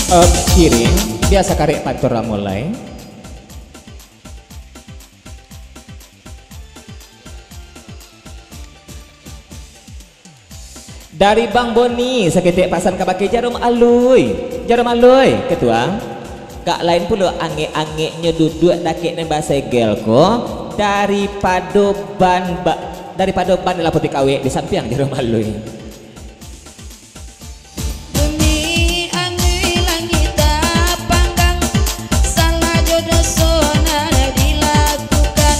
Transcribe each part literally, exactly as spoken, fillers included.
Op, kiring, biasa karek pantur lah mulai. Dari Bang Boni, saketek pasan kabake Jarum Alui. Jarum Alui, ketua. Kak lain pulo angek-angeknyo duduak dakek nan basegel ko, daripado ban ba-, daripado ban dalam poti kawek di sampiang Jarum Alui. Bumi angin langik tapanggang, salah jo doso nan dilakukan.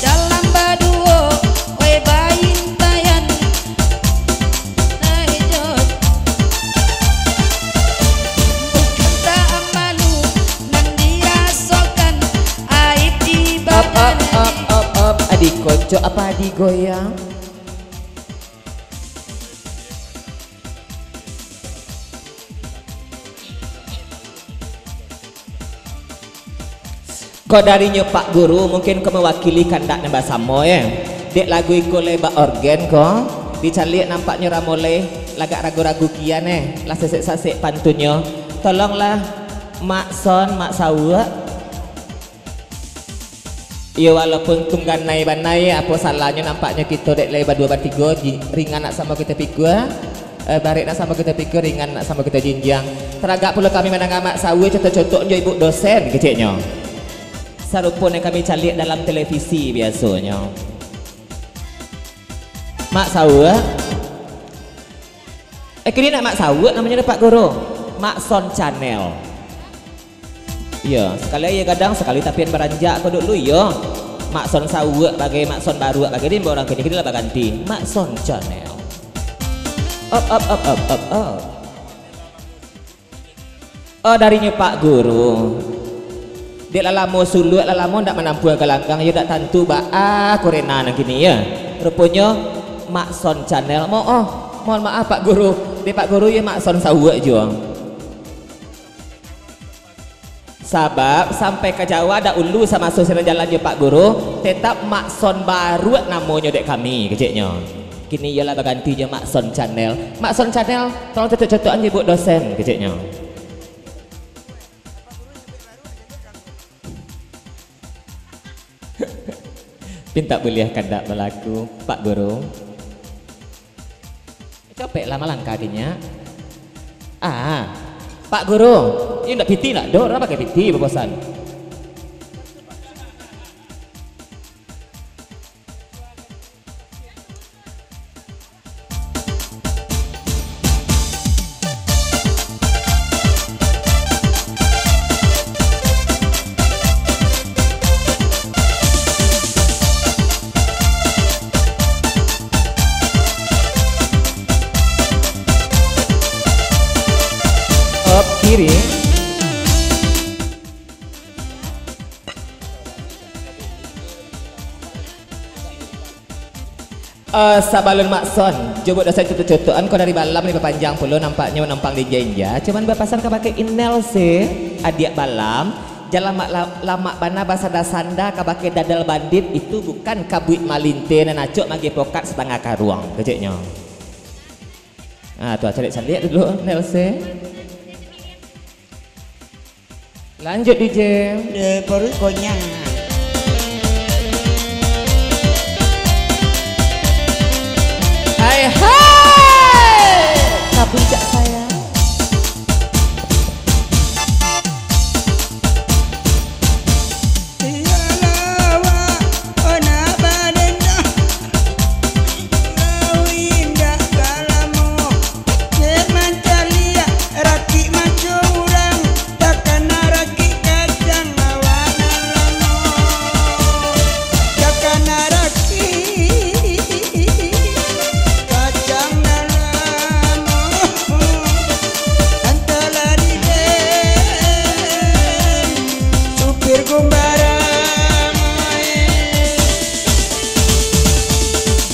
Dalam baduo, oi baintayan, ai jo. Bukan tak malu nan dirasokan, aib di badan. Up, up, up, up, up. Adi kocok apa adi goyang? Ko darinyo Pak Guru, mungkin ko mawakili kandak nan basamo, eh. Dek lagu iko lai bak orgen ko, dicaliak nampaknyo ramo lai, lagak ragu-ragu kian, eh, lah sasek-sasek pantunnyo. Tolonglah, Mak Son, Mak Sauak. Iyo, walaupun tungganai banai, apo salahnyo nampaknyo kito dek lai badua batigo, ji-, ringan nak samo kito pikua, eh, barek nak samo kito pikua, ringan nak samo kito jinjiang. Taragak pulo kami mandanga Mak Sawa cotok-cotok jo Ibu dosen, keceknyo. Sarupo nan kami caliak dalam televisi biasonyo. Mak Sawa. Eh, kini nak Mak Sawa namonyo dek Pak Guru. Mak Son Channel. Iyo, sakali aia gadang, sakali tapian baranjak ko dulu, iyo. Mak Son Sauak bagai, Mak Son Baruak bagai, di urang kini-kini lah baganti. Mak Son Channel. Up, up, up, up, up, up. Oh, darinyo Pak Guru. Dek lah lamo suluak, lah lamo ndak manampuah galanggang, yo ndak tantu baa korena nan kini, yo. Ruponyo, Mak Son Channel. Mo-, oh, mohon maaf, Pak Guru. Dek Pak Guru, yo Mak Son Sauak juo. Sabab, sampai ka Jawa dahulu samaso sinan jalan jo Pak Guru, tetap Mak Son Baruak namonyo dek kami, keceknyo. Kini iyo lah baganti jo Mak Son Channel. Mak Son Channel, tolong cotok-cotokan jo Ibu dosen, keceknyo. Pintak buliah kandak balaku, Pak Guru. Capek lah malangkah kini. Ah, Pak Guru, indak piti nak doh, urang pakai piti babosan. Up kiri. Eh, sabalun Mak Son, jo Ibu dosen cotok-cotokan ko dari balam, lai bapanjang pulo nampaknyo nampang diinja-inja. Cuman bapasan kabake Inel se, adiak balam, jan lamak la-, lamak bana basanda-sanda kabake dadal bandit, itu bukan kabuik malinte nan acok magiah pokat satangah karuang, keceknyo. Ah, tu caliak-caliak tu dulu, Inel se. Lanjut, D J. Eh, perut konyang. Hai, hai. Ka puncak sayang. Iyalah, wak, oh, nak badan dah. Kau indak balamo. Dek mancaliak rakik maco urang, takana rakik kacang awak nan lamo. Takana rakik kacang nan lamo. Antolah di den, supir gumbarang.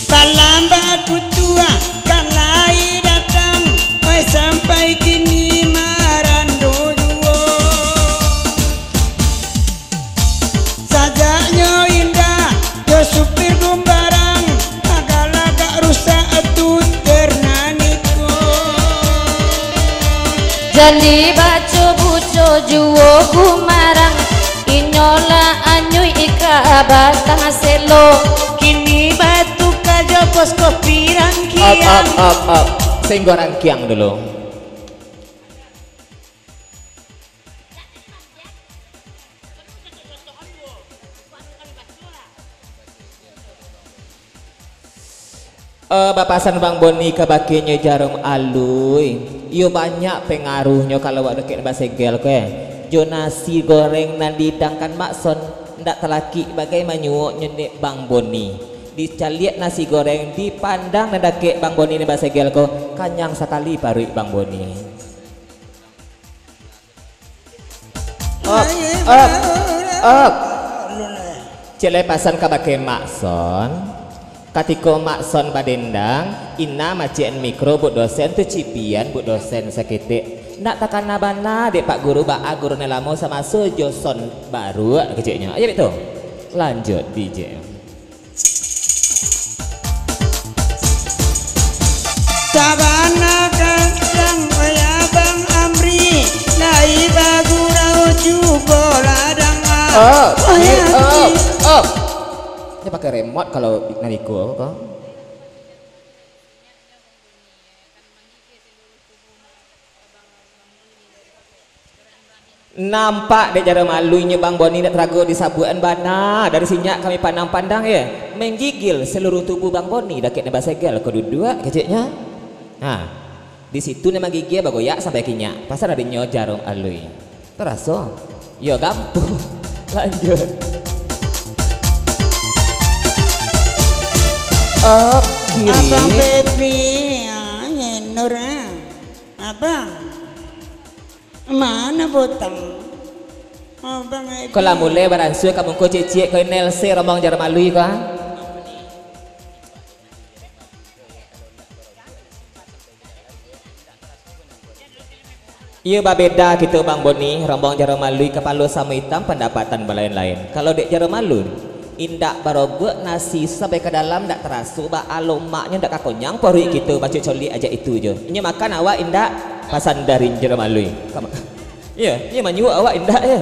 Balambat kutua ka lai datang, oi, sampai kini marando juo. Sajaknyo indak jo supir gumbarang, lagak-lagak rusak tu ternaniko. Jan dibaco Juo gumarang, inyo lah anyuik ka batang selo. Kini batuka jo bos kopi Up, up, rangkiang. Up, up. Singgo rangkiang dulu. Eh, bapasan Bang Boni ka bakenyo Jarum Alui. Iyo banyak pengaruhnyo kalau awak dakek basegel ko, eh. Jo nasi goreng nan dihidangkan Mak Son, ndak talakik bagai manyuoknyo dek Bang Boni. Dicaliak nasi goreng, dipandang nan dakek Bang Boni nan basegel ko, kanyang sakali paruik Bang Boni. Op, op, op. Cek lai pasan kabake Mak Son. Katiko Mak Son badendang, Ina maciak mikro Buk Dosen tu cipian Buk Dosen saketek. Ndak takana bana dek Pak Guru baa guru nan lamo samaso jo Son baruak keceknyo. Ayo, Bik, tu. Lanjut, D J. Sabana kandang, oi Abang Amri, lai bagurau jugo ladang. Up, Oi, up, Amri. Up. Ini pakai remote kalau nak ikut apa kau? Nampak dek Jarum Alui nyo Bang Boni ndak tarago disabuakan bana. Dari sinyak kami pandang-pandang, ye. Menggigil seluruh tubuh Bang Boni, dakek nan basegel ko duduak keceknyo. Ha. Di situ nan manggigil bagoyak sampai kinyak. Pasal adinyo Jarum Alui. Taraso. Yo, gampu. Lanjut. Up, kiri. Abang Pepi, ah, nyenur, ah. Abang. Mana botang? Abang Edi. Kok lah mulai baransua ka muko ciek-ciek ko, Nelse rombong Jarum Alui ko, ah? Iyo babeda kito Bang Boni, rombong Jarum Alui, kapalo samo itam, pandapatan balain-lain. Kalau dek Jarum Alui, indak barobuak nasi sampai ka dalam, ndak taraso ba alomaknyo, ndak ka konyang paruik kito, baco colik ajak itu jo. Inyo makan, awak indak, pasan dari Jarum Alui. Kama-, iyo, inyo manyuok, awak indak, yo.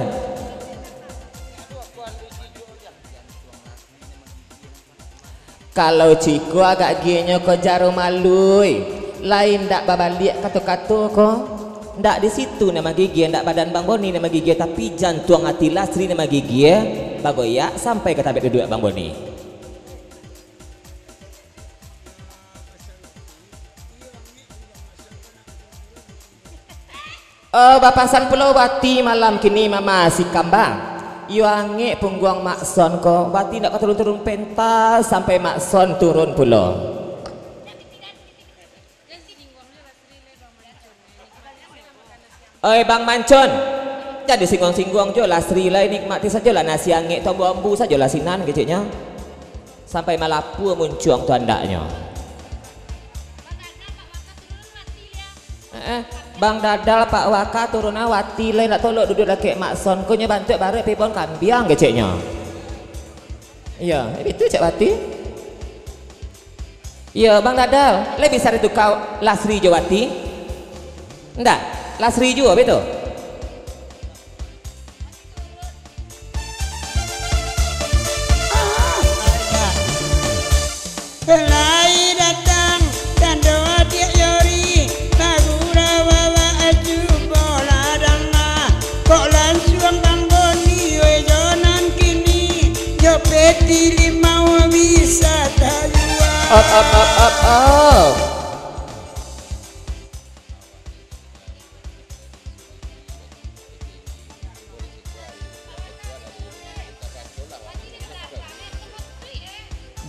Kalau ciko agak gienyo ko Jarum Alui, lai ndak babaliak kato-kato ko. Ndak di situ nan magigie, ndak badan Bang Boni nan magigie, tapi jantuang ati Lasri nan magigie, bagoyak sampai ka tabek duduak Bang Boni. Eh, bapasan pulo Wati malam kini mamaasi kambang. Iyo angek pungguang Mak Son ko, Wati ndak ka turun-turun pentas sampai Mak Son turun pulo. Oi, Bang Mancon, jan disingguang-singguang jo, Lasri lai nikmati sajolah nasi angek tu, ambu-ambu sajolah sinan keceknyo. Sampai malapua muncuang tu andaknyo. Eh, eh, Bang Dadal, Pak Waka, turunan Wati lai, ndak tolok duduak dakek Mak Son ko, nyo bantuak barek pibon kambiang keceknyo. Iyo, itu cek Wati. Iyo, Bang Dadal, lai bisa dituka Lasri jo Wati? Ndak, Lasri juo, betul? Lai datang tando adiak Yori, bagurau awak cubo lah danga. Kok lansuang Bang Boni, weh, jo nan kini, jo peti limau bisa tajua. Up, up, up, up, up.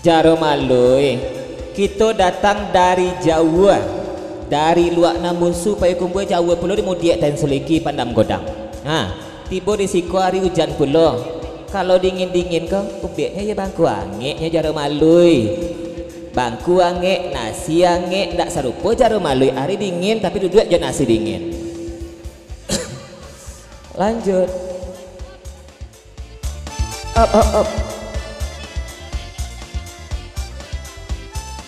Jarum Alui, kito datang dari jauah, dari luak nan bunsu Payakumbuah, jauah pulo di Mudiak Tan Suliki Pandam Godang. Ha, tibo di siko ari ujan pulo. Kalau dingin-dingin ko, ubiaknyo yo bangku angeknyo Jarum Alui. Bangku angek, nasi angek, ndak sarupo Jarum Alui, ari dingin tapi duduak jo nasi dingin. Lanjut. Up, up, up.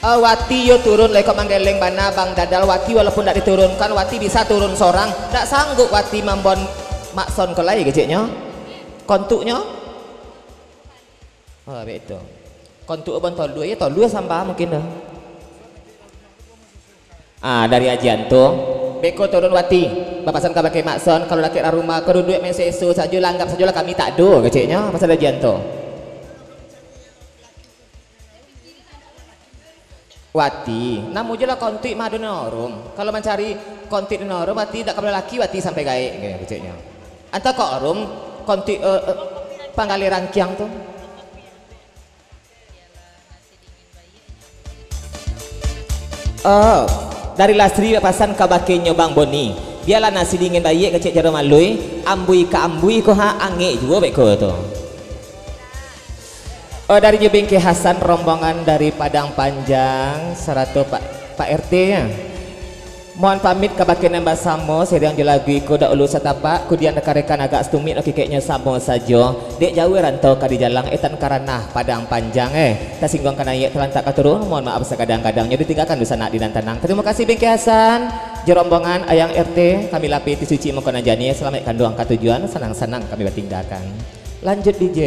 Ah, Wati yo turun lai, kok manggeleng bana Bang Dadal. Wati walaupun ndak diturunkan, Wati bisa turun sorang. Ndak sanggup Wati mambon Makson ko lai keceknyo. Kontuknyo? Oh, baitu. Kontuk abang tolu, ya tolu samba mungkin dah. Ah, dari Ajianto. Beko turun Wati. Bapasan kabake Makson, kalau lakek lah rumah, kau duduak main seso sajo, langgap sajo lah, kami tak ado, keceknyo. Pasal Ajianto. Wati, namo je lah kontik mah ado nan orom. Kalau mancari kontik nan orom, Wati dak ka balaki, Wati sampai gaek, keceknyo. Antah ka orom, kontik, eh, eh, panggaleh rangkiang tu. Oh, dari Lasri bapasan kabake nyo Bang Boni. Bialah nasi dingin baiak kecek Jaro Malui, ambui ka ambui ko ha, angek juo beko tu. Oh, dari Jubingke Hasan, rombongan dari Padang Panjang, sarato Pak, Pak R T, ya. Mohon pamit kabake nan basamo, siriang jo lagu iko dak ulu satapak, kudian rekan-rekan agak satumik, no kikeknyo samo sajo. Dek jauah rantau ka dijalang, eh, tan ka ranah Padang Panjang, eh. Tasingguang ka naiak, talantak ka turun, mohon maaf sagadang-gadangnyo, ditinggakan dunsanak di nan tanang. Tarimo kasih Bingke Hasan, jo rombongan Ayang R T, kami lapeh ati suci mangko nan janiah, salamaik kanduang ka tujuan, sanang-sanang kami batinggakan. Lanjut, D J.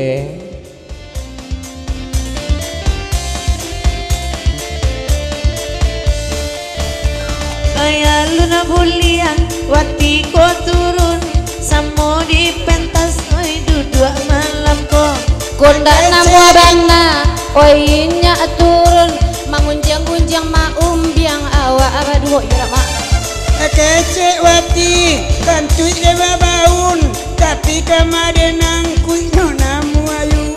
Ai alun buliah, Wati ko turun, samo di pentas, oi, duduak malam ko. Kondak namo bana, oi, inyak turun, mangunjiang-gunjiang maumbiang awak baduo, iyo dak, Mak? Kecek Wati, kantuik dek babaun, tapi kama dek nangkuiknyo namuah ayu.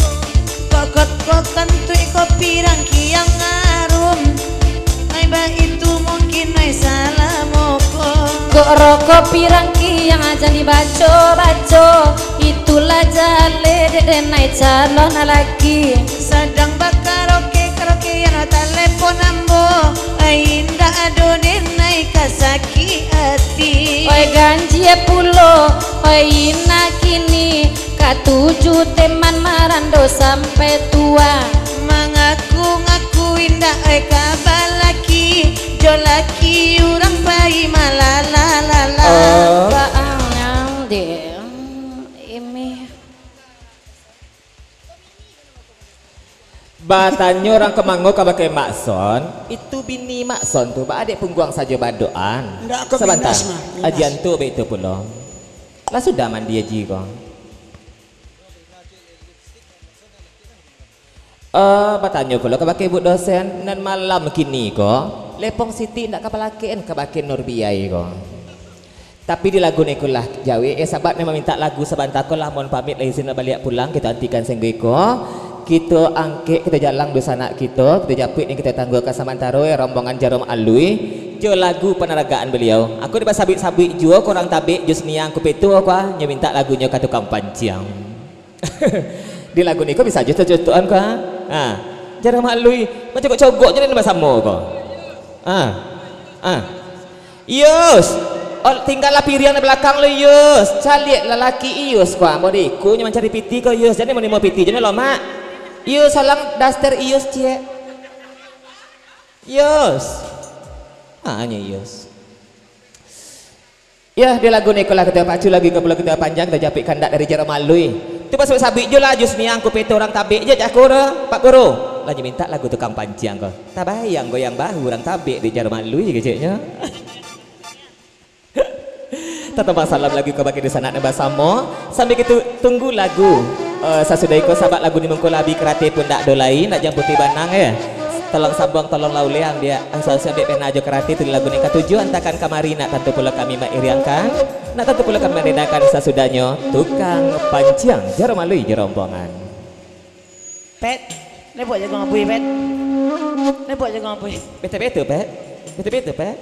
Kokot ko kantuik ko pirang kiang arum, ai baitu mungkin ai salamo ko. Kok rokok pirang kiang jan dibaco-baco, itulah jaleh dek denai calon laki. Sadang bakaroke-karokean talepon ambo, ai indak ado denai ka sakik ati. Oi ganjie pulo, oi inak kini, katuju teman marando sampai tua. Mangaku-ngaku indak ai ka balaki, jo laki urang pai malala-lala. Oh. Baang dek, imi. Batanyo urang ka mango kabake Makson, itu bini Makson tu, baa dek pungguang sajo badoan. Ndak, ko sabanta, mindas mah, mindas. Ajian tu baitu pulo. Lah sudah mandi aji ko. Eh, batanyo pulo kabake Bu Dosen, nan malam kini ko, lepong siti ndak ka palakek-an kabake Nurbiai ko. Tapi di lagu niko lah jawek, eh, sabab nan mamintak lagu sabanta ko lah mohon pamit, lah izin baliak pulang, kito antikan sainggo iko. Kito angkek, kito jalang dunsanak kito, kito japuik nan kito tangguakan samantaro, eh, rombongan Jarom Alui, jo lagu panaragaan baliau. Aku dibasabuik-sabuik juo, kurang tabek, jus niang kupeto, kuah, nyo mintak lagunyo ka tukang panciang. Di lagu niko bisa jo cocokan ko, ha. Ha. Jar Mak Lui, mancogok-cogok jo den basamo ko. Ha. Ha. Yus, ol-, tinggalah piriang di balakang lu, Yus. Caliak lalaki Iyus ko, ambo di ikunyo mancari piti ko, Yus. Jadi manimo piti jo ni lo, Mak. Yus, salang daster Iyus, ciek. Yus. Ha, nyo Iyus. Yah, di lagu niko lah kito pacu, lagu ko pulo kito panjang, kito japuik kandak dari Jaro Malui. Tu pasuak sabuik jo lah, jus niang kupeto urang tabek je, cako tu, Pak Guru. Lah nyo mintak lagu tukang panciang ko. Tabayang goyang bahu urang tabek di Jaro Malui keceknyo. Tatambah salam lagu ko bagi dunsanak nan basamo. Sambil kito tunggu lagu, eh, sasudah iko, sabab lagu di mungko lah abih, karate pun ndak ado lai, nak jam putih banang, eh. Tolong sambuang, tolong lah uleh ambiak, ah, sa-, sa-, ambiak pena jo karate tu di lagu nan katuju, antakan kamari, nak tantu pulo kami mairiangkan, nak tantu pulo kami marindakan sasudahnyo, tukang panciang Jaro Malui jo rombongan. Pet, nebok jago ngabui, Pet. Nebok jago ngabui. Betul-betul, Pet. Betul-betul, Pet.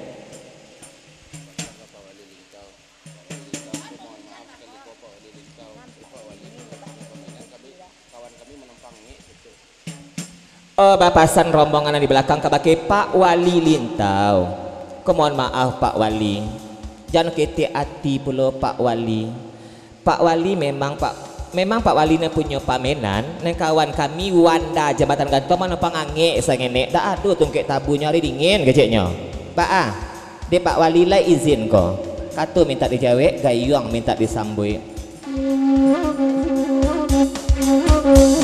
Oh, bapasan rombongan nan di balakang kabake Pak Wali Lintau. Ko mohon maaf, Pak Wali. Jan ketek ati pulo, Pak Wali. Pak Wali memang, Pak, memang Pak Wali nan punyo pamenan, nan kawan kami Wanda Jambatan Gantuang manompang angek sangenek, dak ado tungkek tabunyo, ari dingin keceknyo. Baa, dek Pak Wali lai izin ko. Kato mintak dijawek, gayuang mintak disambuik.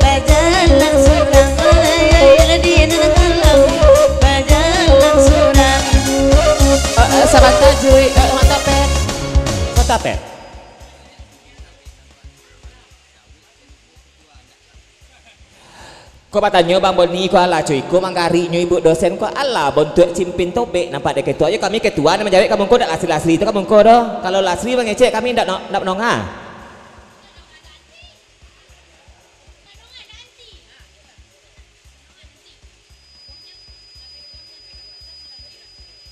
Bajalan surang, balayai di nan kalam. Bajalan surang. Eh, eh, sabanta, Jui. Eh, mantap, Pet. Mantap, Pet. Ko batanyo Bang Boni ko, alah cuy, ko manggariknyo ibu dosen ko, alah bontuak cimpin tobek nampak dek ketua. Yo kami ketua nan manjawek ka mungko, dak Lasri-Lasri tu ka mungko doh. Kalau Lasri mangecek kami ndak no-, ndak manonga.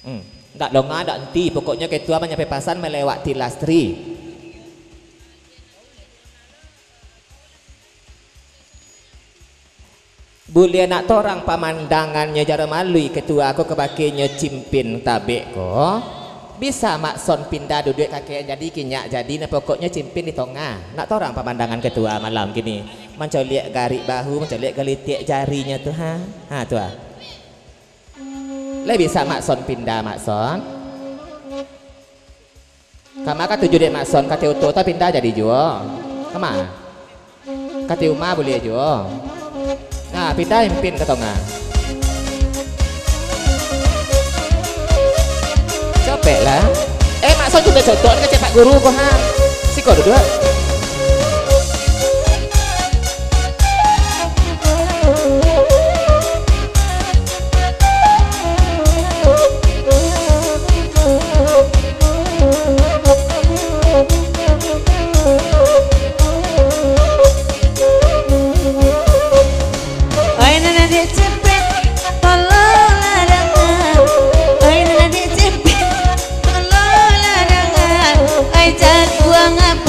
Hmm, ndak donga, ndak enti. Pokoknyo ketua manyampai pasan malewati Lasri. Buliah nak torang pamandangannyo jaro malui ketua ko kabakenyo cimpin tabek ko. Bisa Mak Son pindah duduak kakek jadi kinyak jadi, nah pokoknyo cimpin di tongah. Nak torang pamandangan ketua malam kini. Mancoliak garik bahu, mancoliak galitiak jarinyo tu, ha. Ha, tu, ha. Lai bisa Mak Son pindah, Mak Son? Kama katuju dek Mak Son, kati oto tu pindah jadi juo. Kama? Kati uma buliah juo. Nah, pindah impin ka tongah. Copek lah. Eh, Mak Son cubo cotok ni kecek Pak Guru ko, ha. Siko duduak.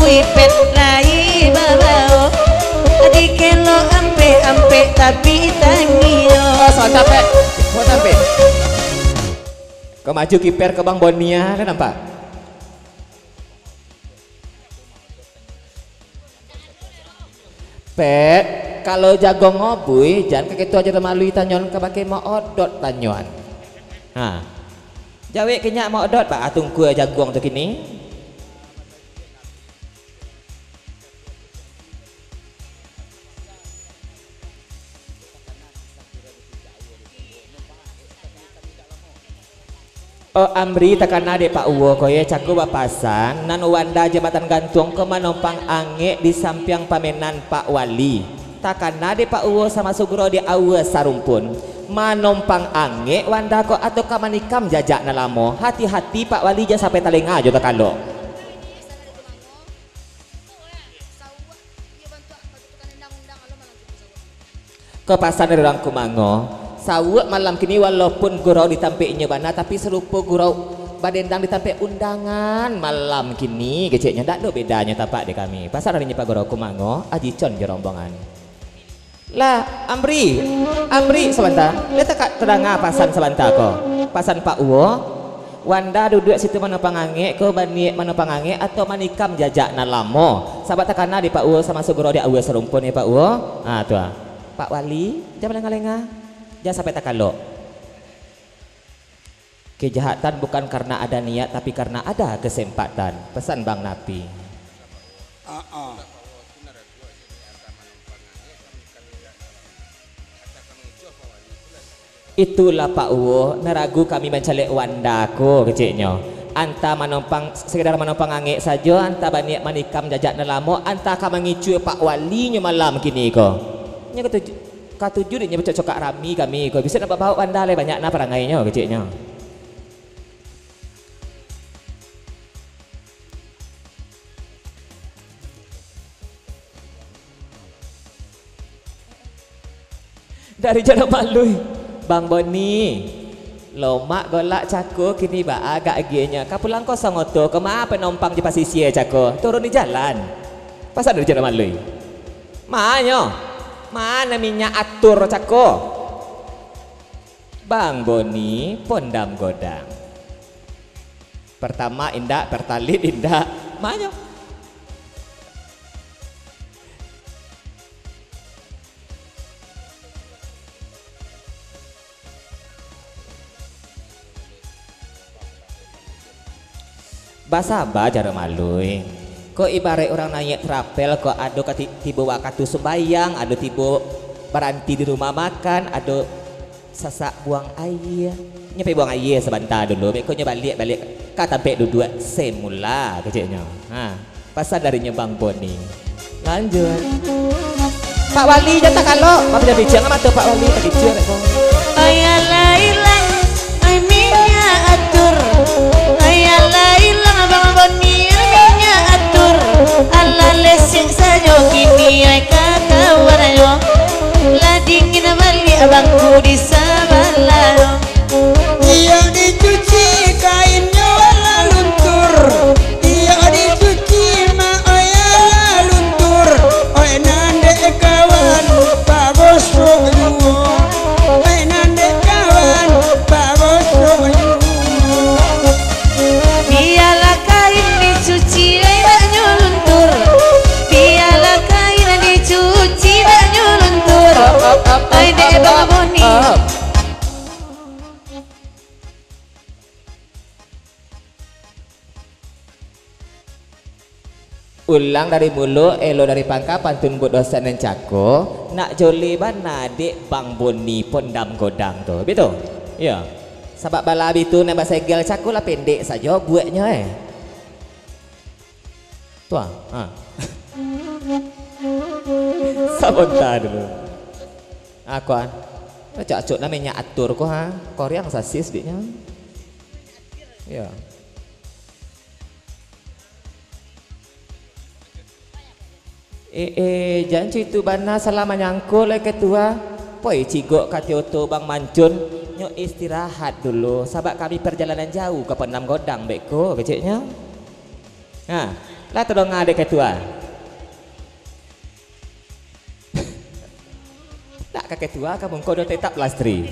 Ipet lai babao, dikelo ampek-ampek tapi tangio. Oh, sabanta, Pet. Sabanta, Pet. Kau maju kiper ke Bang Boni, ah, dah nampak? Pet, kalau jaguang obui, jan kaketo ajo malu tanyoan, ka bakeh Mak Odot tanyoan. Ha. Jawek kenyak Mak Odot, ba tungkua jaguang tu kini. Oh, Amri, takana dek Pak Uwo ko, ye, cako bapasan, nan Wanda Jambatan Gantuang ko manompang angek di sampiang pamenan Pak Wali. Takana dek Pak Uwo samaso gurau di aua sarumpun. Manompang angek Wanda ko atau ka manikam jajak nan lamo. Hati-hati Pak Wali, jan sampai talenga jo takalok. Ko pasan dari urang Kumango. Sawuak malam kini, walaupun gurau di tampek inyo bana, tapi sarupo gurau badendang di tampek undangan malam kini, keceknyo. Ndak ado bedanyo tapak di kami. Pasan dari nyo Pak Gurau Kumango, Aji Con jo rombongan. Lah, Amri, Amri, sabanta. Lah, takak tadanga pasan sabanta ko. Pasan Pak Uwo, Wanda duduak situ manompang angek ko, baniak manompang angek atau manikam jajak nan lamo? Sabab takana di Pak Uwo samaso gurau di aua sarumpun, ye, Pak Uwo. Ha, tu ah. Pak Wali, jan balenga-lenga. Jan sampai takalok. Kejahatan bukan karena ada niat, tapi karena ada kesempatan. Pesan Bang Napi. Ah, ah. Itulah Pak Uwo, nan ragu kami mancaliak Wanda ko, keceknyo. Antah manompang, sekedar manompang angek sajo, antah baniak manikam jajak nan lamo, antah ka mangicua Pak Wali nyo malam kini ko. Nyo katuju, katuju dek nyo bacokak-cokak rami kami ko. Bisuak nak babaok Wanda lai, banyak nah parangainyo, keceknyo. Dari Jalan Malui, Bang Boni. Lomak golak cako kini baa agak agiahnyo. Ka pulang kosong oto, ka ma panompang di pasisia cako? Turun di jalan. Pasan dari Jalan Malui. Manyo? Mano minyak atur cako? Bang Boni Pondam Godang. Pertamax indak, Pertalite indak. Manyo? Basaba Jalan Malui. Ko ibaraik urang naiak trapel ko, ado ka ti-, tibo wakatu sumbayang, ado tibo baranti di rumah makan, ado sasak buang aia. Nyo pai buang aia sabanta dulu, beko nyo baliak, baliak ka tampek duduak semula, keceknyo. Ha, pasan dari nyo Bang Boni. Lanjuik. Pak Wali, jan takalok. Bang, jan piciang mato Pak Wali, tak piciang, rek, Bang. Ayalah ilang, ai minyak atur. Ayalah ilang, Bang Boni, ai minyak atur. Alah lesek sajo kini, ai kakawanannyo. Lah dingin baliak bangku di sabalah. Iyo dicuci kainnyo lah luntur. Iyo dicuci mak oya lah luntur. Oi nan dek kawan, pagosok juo. Oi nan dek kawan, pagosok juo. Bialah kain dicuci, ai maknyo luntur. Bialah kain dicuci, maknyo luntur. Ai dek Bang Boni. Ulang dari mulo, elok dari pangka, pantun buek dosen nan cako, nak joleh bana dek Bang Boni Pondam Godang tu. Bitu? Iyo. Sabab bala bitu nan basegel cako lah pendek sajo bueknyo, eh. Tu ah, ha. Sabanta dulu. Ah, kuan. Acok-acok lah minyak atur ko, ha. Koreang sasis diknyo. Iyo. Eh, eh, jan cuitu bana, salah manyangko lai ketua. Poi cigok ka Tioto Bang Mancun, nyo istirahat dulu, sabab kami perjalanan jauh ka Pondam Godang beko, keceknyo. Ha. Lah tadanga dek ketua. Ndak ka ketua ka mungko do tetap Lastri.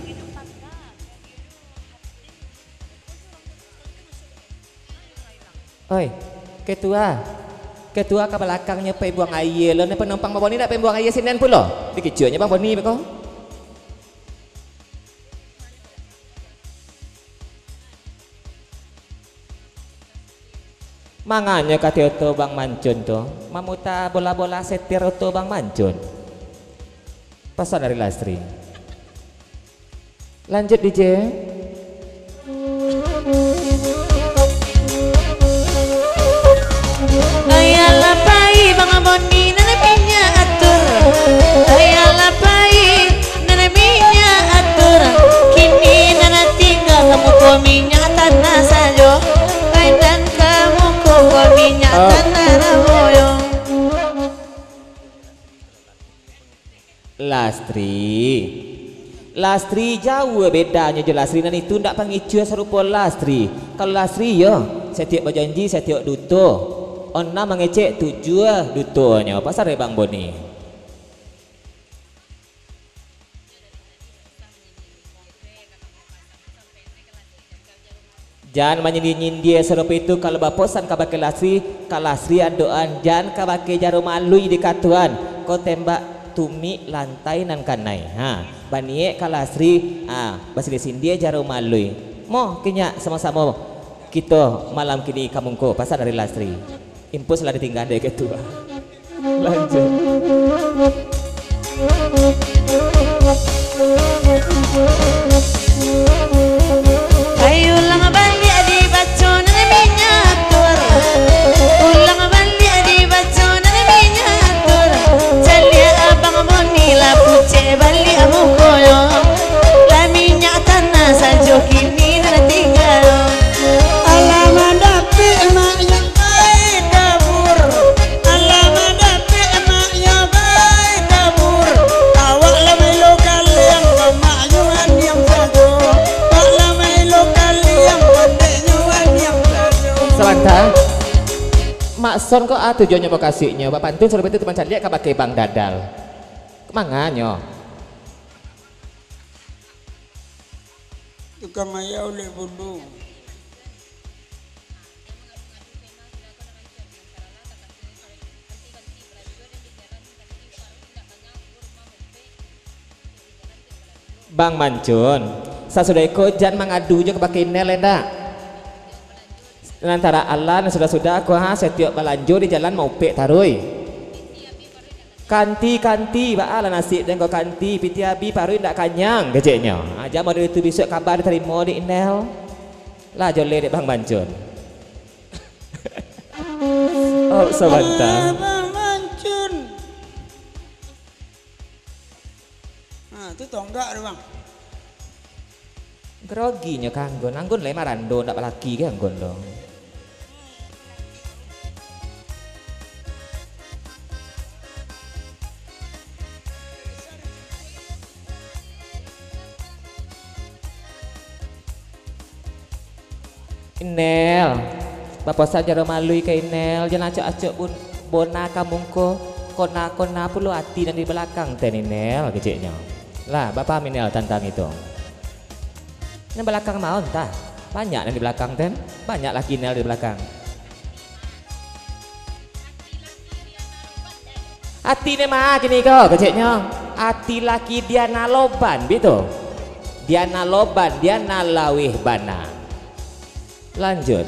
Oi, ketua. Ketua ka balakang nyo pai buang aia lo, nan panumpang baboni ndak pai buang aia sinen pulo. Dikicuaknyo Bang Boni beko. Manganyo kati oto Bang Mancun tu, mamuta bola-bola setir oto Bang Mancun. Pasan dari Lastri. Lanjut, D J. Ayalah pai Bang Boni nan minyak atur. Ayalah pai nan minyak atur. Kini nan tingga ka muko minyak tanah sajo. Pai nan ka muko minyak tanah nan boyo. Lastri. Lastri jauah bedanyo jo Lastri nan itu, ndak pangicuah sarupo Lastri. Kalau Lastri yo, satiok bajanji, satiok duto. Onam mangecek, tujuah dutonyo. Pasan dari Bang Boni. Jan manyindia-nyindia sarupo itu, kalau baposan kabake Lastri, ka Lastri andokan, jan kabake jarum alui dikatoan, ko tembak tumik lantai nan kanai. Ha, baniek ka Lastri, ha, basindia-sindia jarum alui. Moh, kinyak samo-samo kito malam kini ka mungko, pasan dari Lastri. Impus lah ditingga dek ketua. Lanjut. Ai ulang baliak dibaco nan minyak atur. Ulang baliak dibaco nan minyak atur. Caliak Abang Boni lah pucek baliak mukonyo. Lah minyak tanah sajo kini nan tingga. Alah mandapek maknyo bae kabur. Alah mandapek maknyo bae kabur. Awak lah maelo kaliang, mamaknyo aniang sajo. Awak lah maelo kaliang, pandeknyo aniang sajo. Sabanta. Mak Son ko a tujuannyo mukasuiknyo, bapantun sarupo itu tu mancaliak kabake Bang Dadal. Manganyo? Tukang ayau lek bulu. Bang Mancun, sasudah iko jan mangadu jo kabake Inel, indak? Lantaran alah nan sudah-sudah ko ha, satiok balanjo di jalan maupek taruih. Kanti, kanti, baa lah nasib den ko kanti, pitih abih paruik indak kanyang, keceknyo. Ha, jan model itu bisuak kaba ditarimo dek Inel. Lah joleh dek Bang Mancun. Oh, sabanta. Abang Mancun. Ha, tu tonggak tu, Bang. Groginyo ka anggun. Anggun lai marando, ndak balaki ka anggun tu. Inel, baposan jarum alui ka Inel, jan acok-acok bun-, bona ka mungko, kona-kona pulo ati nan di balakang ten, Inel, keceknyo. Lah, bapaham Inel tantang itu? Nan balakang maon tah, banyak nan di balakang ten, banyak laki Inel di balakang. Ati ne ma kini ko, keceknyo. Ati laki Diana Loban, bitu. Diana Loban, Diana laweh bana. Lanjut.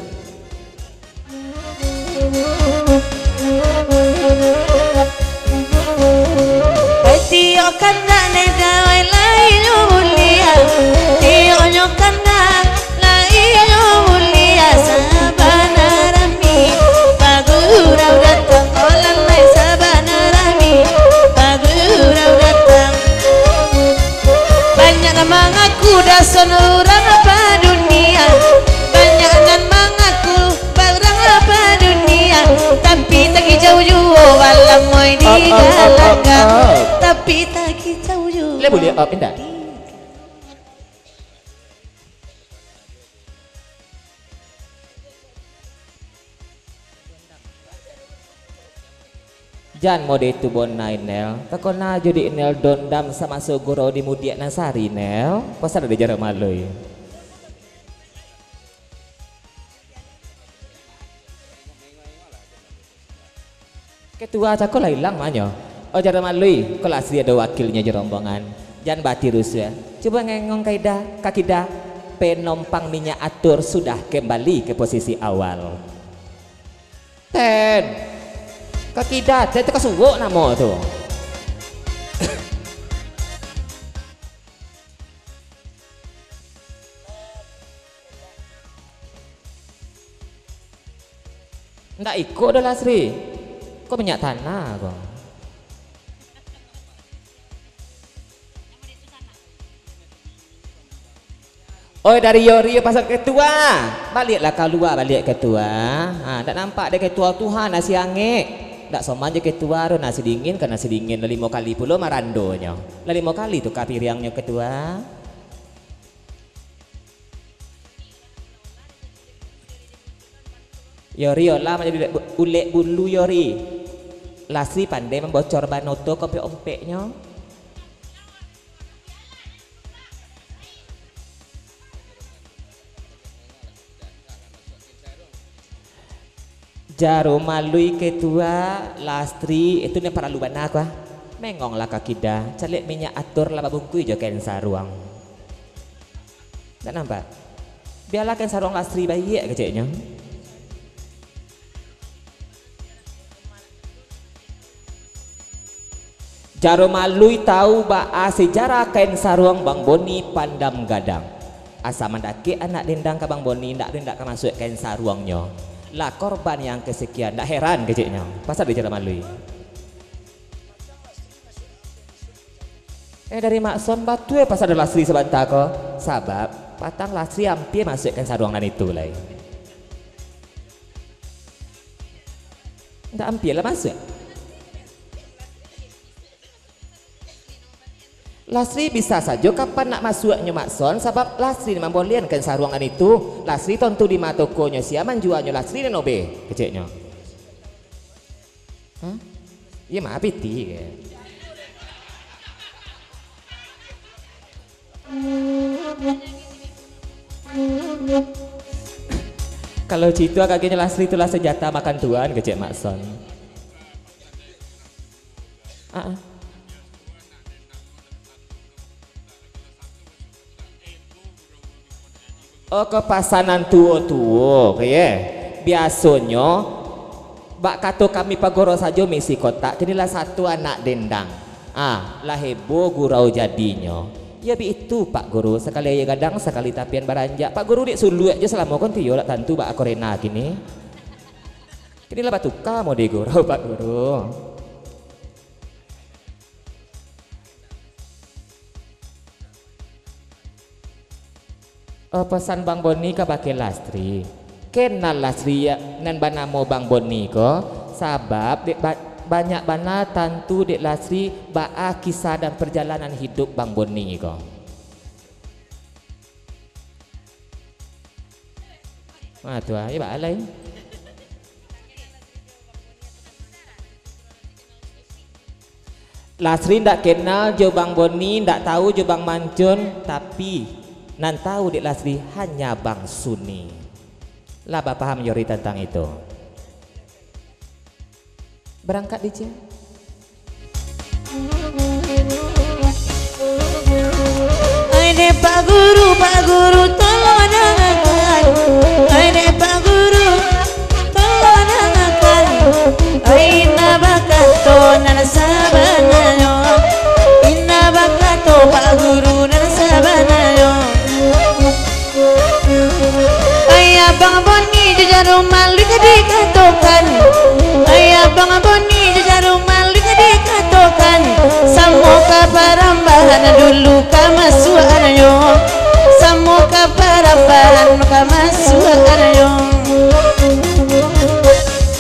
Tiok kandak ne gawai lai nyo buliah. Tioknyo kandak lai nyo buliah sabana rami. Bagurau datang, oh lalai sabana rami. Bagurau datang. Banyak nan mangaku dason urang padunia. Banyak nan mangaku barang padunia. Tapi takijau juo balamoi di galanggang. Tapi takijau juo. Boleh up, indak? Di- Jan mode tu bonai, Nel. Takona jo di Nel dondam samaso gurau di mudiak nan sari, Nel. Pasal ado jarum alui. Ketua cako lah ilang manyo. Oh, jarum alui, ko lah Lasri ado wakilnyo jo rombongan. Jan batiru suah. Cubo ngengong ka ida, ka kida. Penompang minyak atur sudah kembali ke posisi awal. Ten. Ka kida, ten tu ka suwok namo tu. Ndak iko doh, Lasri. Ko minyak tanah ko. Oi, dari Yori pasal ketua. Baliaklah kalua baliak ketua. Ha, ndak nampak dek ketua tu, ha, nasi angek. Ndak soman jo ketua tu, nasi dingin ka nasi dingin. Lah limo kali pulo marandonyo. Lah limo kali tu ka piriangnyo ketua. Yori, olah manjadi ulek bu-, ulek bulu, Yori. Lasri pandai mambocor banoto ka ompek-ompeknyo. Jarum alui ketua, Lasri, itu nan paralu bana ko, ah. Mengonglah ka kida, caliak minyak atur lah babungkuih jo kain saruang. Ndak nampak? Bialah kain saruang Lasri baiak keceknyo. Jarum alui tahu baa sejarah kain saruang Bang Boni Pandam Gadang. Asa mandakek anak dendang ka Bang Boni, ndak, ndak ka masuak kain saruangnyo. Lah korban yang kesekian, ndak heran keceknyo. Pasal di jarum alui. Eh, dari Mak Son, batua pasal ado Lasri sabanta ko. Sabab, patang Lasri ampia masuak kain saruang nan itu lai. Ndak ampia lah masuak. Lasri bisa sajo kapan nak masuaknyo Mak Son, sabab Lasri nan mambolian kain saruang nan itu. Lasri tontu di ma tokonyo sia manjualnyo, Lasri nan obeh, keceknyo. Hah? Iya mah, piti ke? Kalau cito kakenyo Lasri tu lah senjata makan tuan, kecek Mak Son. Ah, ah. Oh, kapasanan tuo-tuo, ke ye? Biasonyo, bak kato kami pagoro sajo misi kotak, kini lah satu anak dendang. Ah, lah heboh gurau jadinyo. Ya, bitu, Pak Guru, sakali aia gadang, sakali tapian baranjak. Pak Guru dek suluak jo salamo ko, nti yo dak tantu bak akorena kini. Kini lah batuka mode gurau, Pak Guru. Oh, pasan Bang Boni kabake Lasri. Kenal Lasri ya, nan banamo Bang Boni ko, sabab dek ba-, banyak bana tantu dek Lasri baa kisah dan perjalanan hidup Bang Boni ko. Ah, tu ah, ya, baa lai. Lasri ndak kenal jo Bang Boni, ndak tahu jo Bang Mancun, tapi nan tahu dek Lasri hanya Bang Suni. Lah bapaham Yori tantang itu? Barangkat di cia. Ai dek Pak Guru, Pak Guru, tolong dangakan. Ai dek Pak Guru, tolong dangakan. Ai indak bakato nan sabananyo. Indak bakato Pak Guru nan sabananyo. Ai Abang Boni jo Jarum Maluik dikatokan. Ai Abang Boni jo Jarum Maluik dikatokan. Samo ka parambahan dulu kamasuakannyo. Samo ka parambahan kamasuakannyo.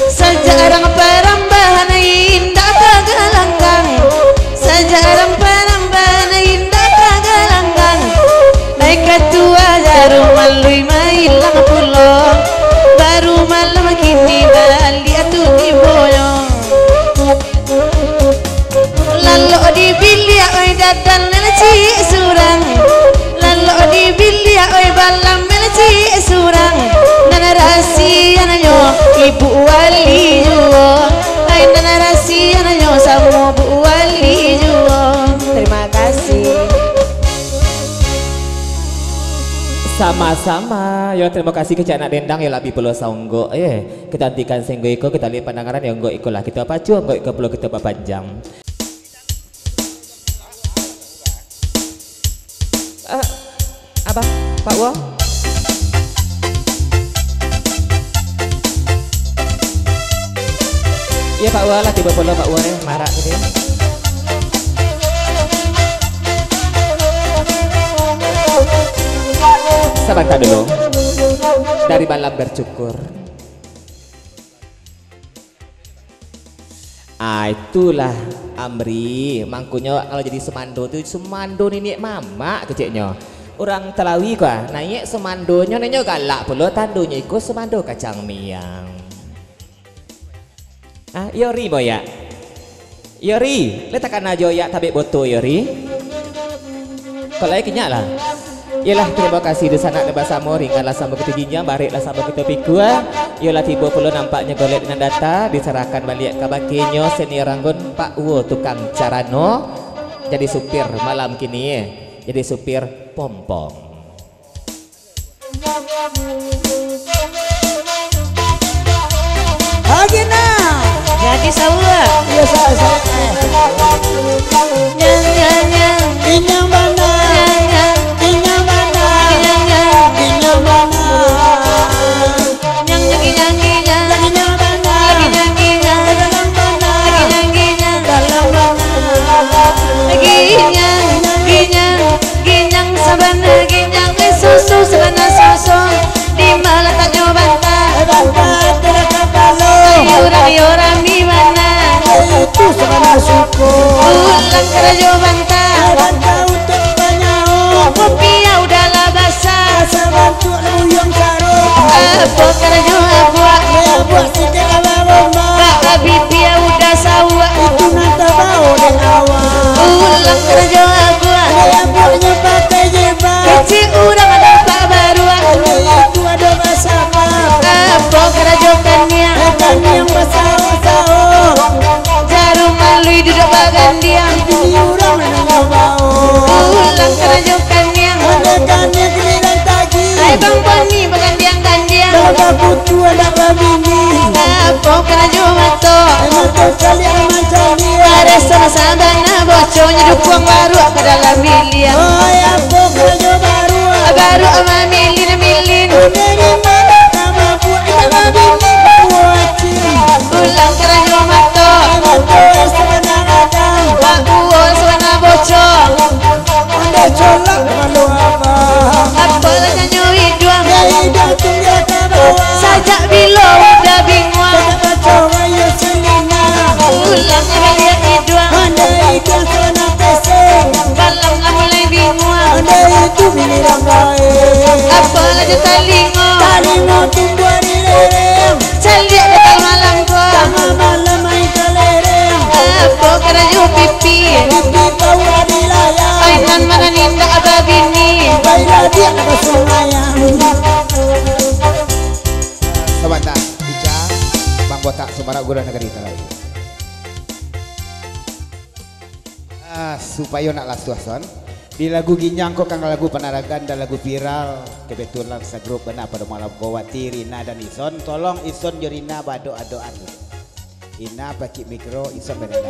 Sajarang parambahan indak tagalanggang. Sajarang parambahan indak tagalanggang. Ai katua Jarum Maluik mailang pulo. Baru malam kini baliak tu tibonyo. Gadang nan ciek surang, lalok di biliak, oi, balam nan ciek surang. Nan rahasianyo ibu wali juo, ai, nan rahasianyo samo bu wali juo. Terima kasih. Sama-sama. Yo, terima kasih kecek anak dendang, yo, labi pulo saunggok, eh. Kecantikan singgo iko, kita lihat pandangaran, yo, unggok iko lah. Kita pacu, unggok iko pulo kita bapanjang. Eh, Abah, Pak Wo. Iya, Pak Wo lah, tibo pulo Pak Wo, eh, marak gitu ya. Sabanta dulu. Dari Balam Bercukur. Ah, itulah, Amri. Mangkonyo kalau jadi sumando tu, sumando niniak mamak keceknyo. Urang Talawi ko, ah, naiak sumandonyo, nenyo galak pulo tandonyo iko sumando kacang miang. Ah, iyo ri mo, Yak? Iyo ri, lai takana jo Yak tabek boto, iyo ri. Kok lai kinyak lah. Iyolah, terima kasih di sanak nan basamo, ringanlah samo kito jinjang, bareklah samo kito pikua. Iyolah, tibo pulo nampaknyo golek nan data, diserahkan baliak ka bakinyo, senior anggun Pak Wo tukang carano, jadi supir malam kini, eh. Jadi supir pompong. Agina. Jadi sawa. Iya, sa-, sa-, eh. Nyang, nyang, nyang. Inyang bana. Nyang, nyang. Inyang bana. Nyang, nyang. Inyang bana. Nyang, nyang, nyang, nyang. Lagi nyang bana. Lagi nyang, nyang. Dalam bana. Lagi nyang, nyang. Dalam bana. Lagi nyang, nyang. Ginyang sabana ginyang, eh, susu sabana susu. Di ma lataknyo banta? Eh, banta tu lah kapalo. Ayo urang yo rami bana. Eh, itu sabana suku. Pulang karajo banta. Eh, banta untuak panyawa. Kopi yo udah lah basah. Rasa bantuak luyuang saro. Apo karajo abuak? Eh, abuak sikit lah barumah. Bak Habibie udah sawak. Itu nan tabao dek awak. Pulang karajo abuak. Dek abuaknyo pakai jilbab. Kecek urang ado pak baruak. Dek itu ado basama. Apo karajo kaniang? Eh, kaniang basawo-sawo. Jarum malui duduak bagandiang. Bini urang nan babao. Pulang karajo kaniang. Dek kaniang giliran tagih. Ai Bang Boni bagandiang-gandiang. Kalau bakutu anak babini. Apo karajo mato? Ai mato caliak mancaliak. Ada sama-sama nak bocornyo dukuang baruak ka dalam biliang. Oi, apo karajo baruak? Baruak mamilin-milin. Dari mana ka mabuak? Anak babini bawa acil. Pulang karajo mato. Ai mato sabana gadang. Bakuo sabana bocor. Ondeh colok kapalo abah. Apo lah janyo iduang? Dek iduang tungga ka bawah. Sajak bilo udah binguang? Sajak kacau ayo salina. Pulang baliak iduang. Ondeh iduang sabana pesek. Balam lah mulai binguang. Ondeh itu bini rambai. Apo lah jo talingo? Talingo tumbuah di lereng. Caliak datang malam ko. Tangah malam main kalereng. Apo karajo pipi? Pipi bawa di layang. Ai nan mana nindak babini? Baiklah dia nak basumayang. Sabanta, Ica, Bang Botak, Sumarak Gurah Nagari Talawi. Ah, supayo nak lasuah, Son. Di lagu Ginyang ko kan lagu panaragan dan lagu viral. Kebetulan sagrup bana pado malam ko, Wati, Rina, dan Ison. Tolong Ison jo Rina baadok-adokan. Ina pakik mikro, Ison barenda.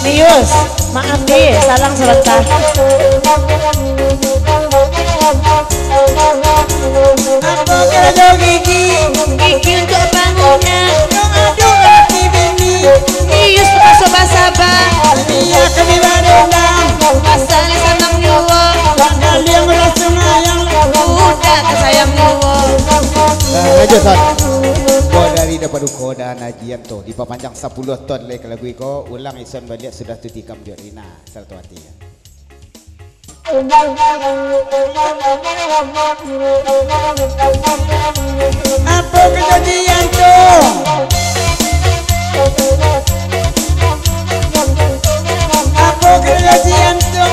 Bius, maaf deh, salang sabanta. Apo karajo gigi? Gigi untuak bangunan. Nyo ado laki bini. Bius tapaso basaba. Dunia kami badendam. Pasal sanang juo. Wak kalian maraso mayang. Budak tasayang juo. Nah, lanjut, Son. Buah dari The Paduko dan Ajian tu dipapanjang sapuluah ton lai ka lagu iko, ulang ison baliak sudah tu tikam jo Rina, sarato ati. Apo kajajian tu? Apo kajajian tu?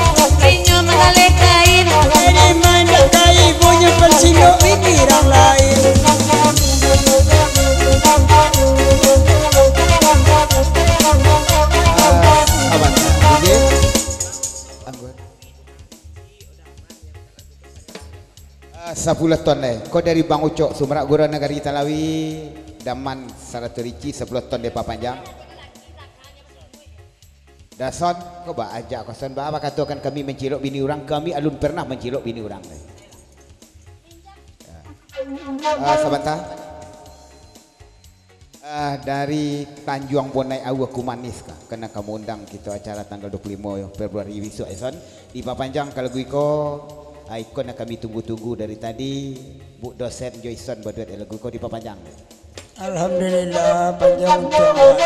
Inyo manggaleh kain. Ini main kain, punyo pancilok pikiran lain. Ah, saban, DJ. Anggun. Ah, sapuluah ton deh. Ko dari Bang Ucok, Sumarak Gurau Nagari Talawi, Daman sarato Rici, sapuluah ton deh papanjang. Dason, ko ba ajak koson ba, ba katokan kami mancilok bini urang, kami alun pernah mancilok bini urang. Ah, sabanta. Ah, dari Tanjuang Bonai Aua Kumanis ka, ka nan ka maundang kito acara tanggal dua puluh limo Februari bisuak, ison. Dipapanjang ka lagu iko, ah, iko nan kami tunggu-tunggu dari tadi, Buk Dosen jo ison baduet lagu iko dipapanjang. Alhamdulillah, panjang untuk awak.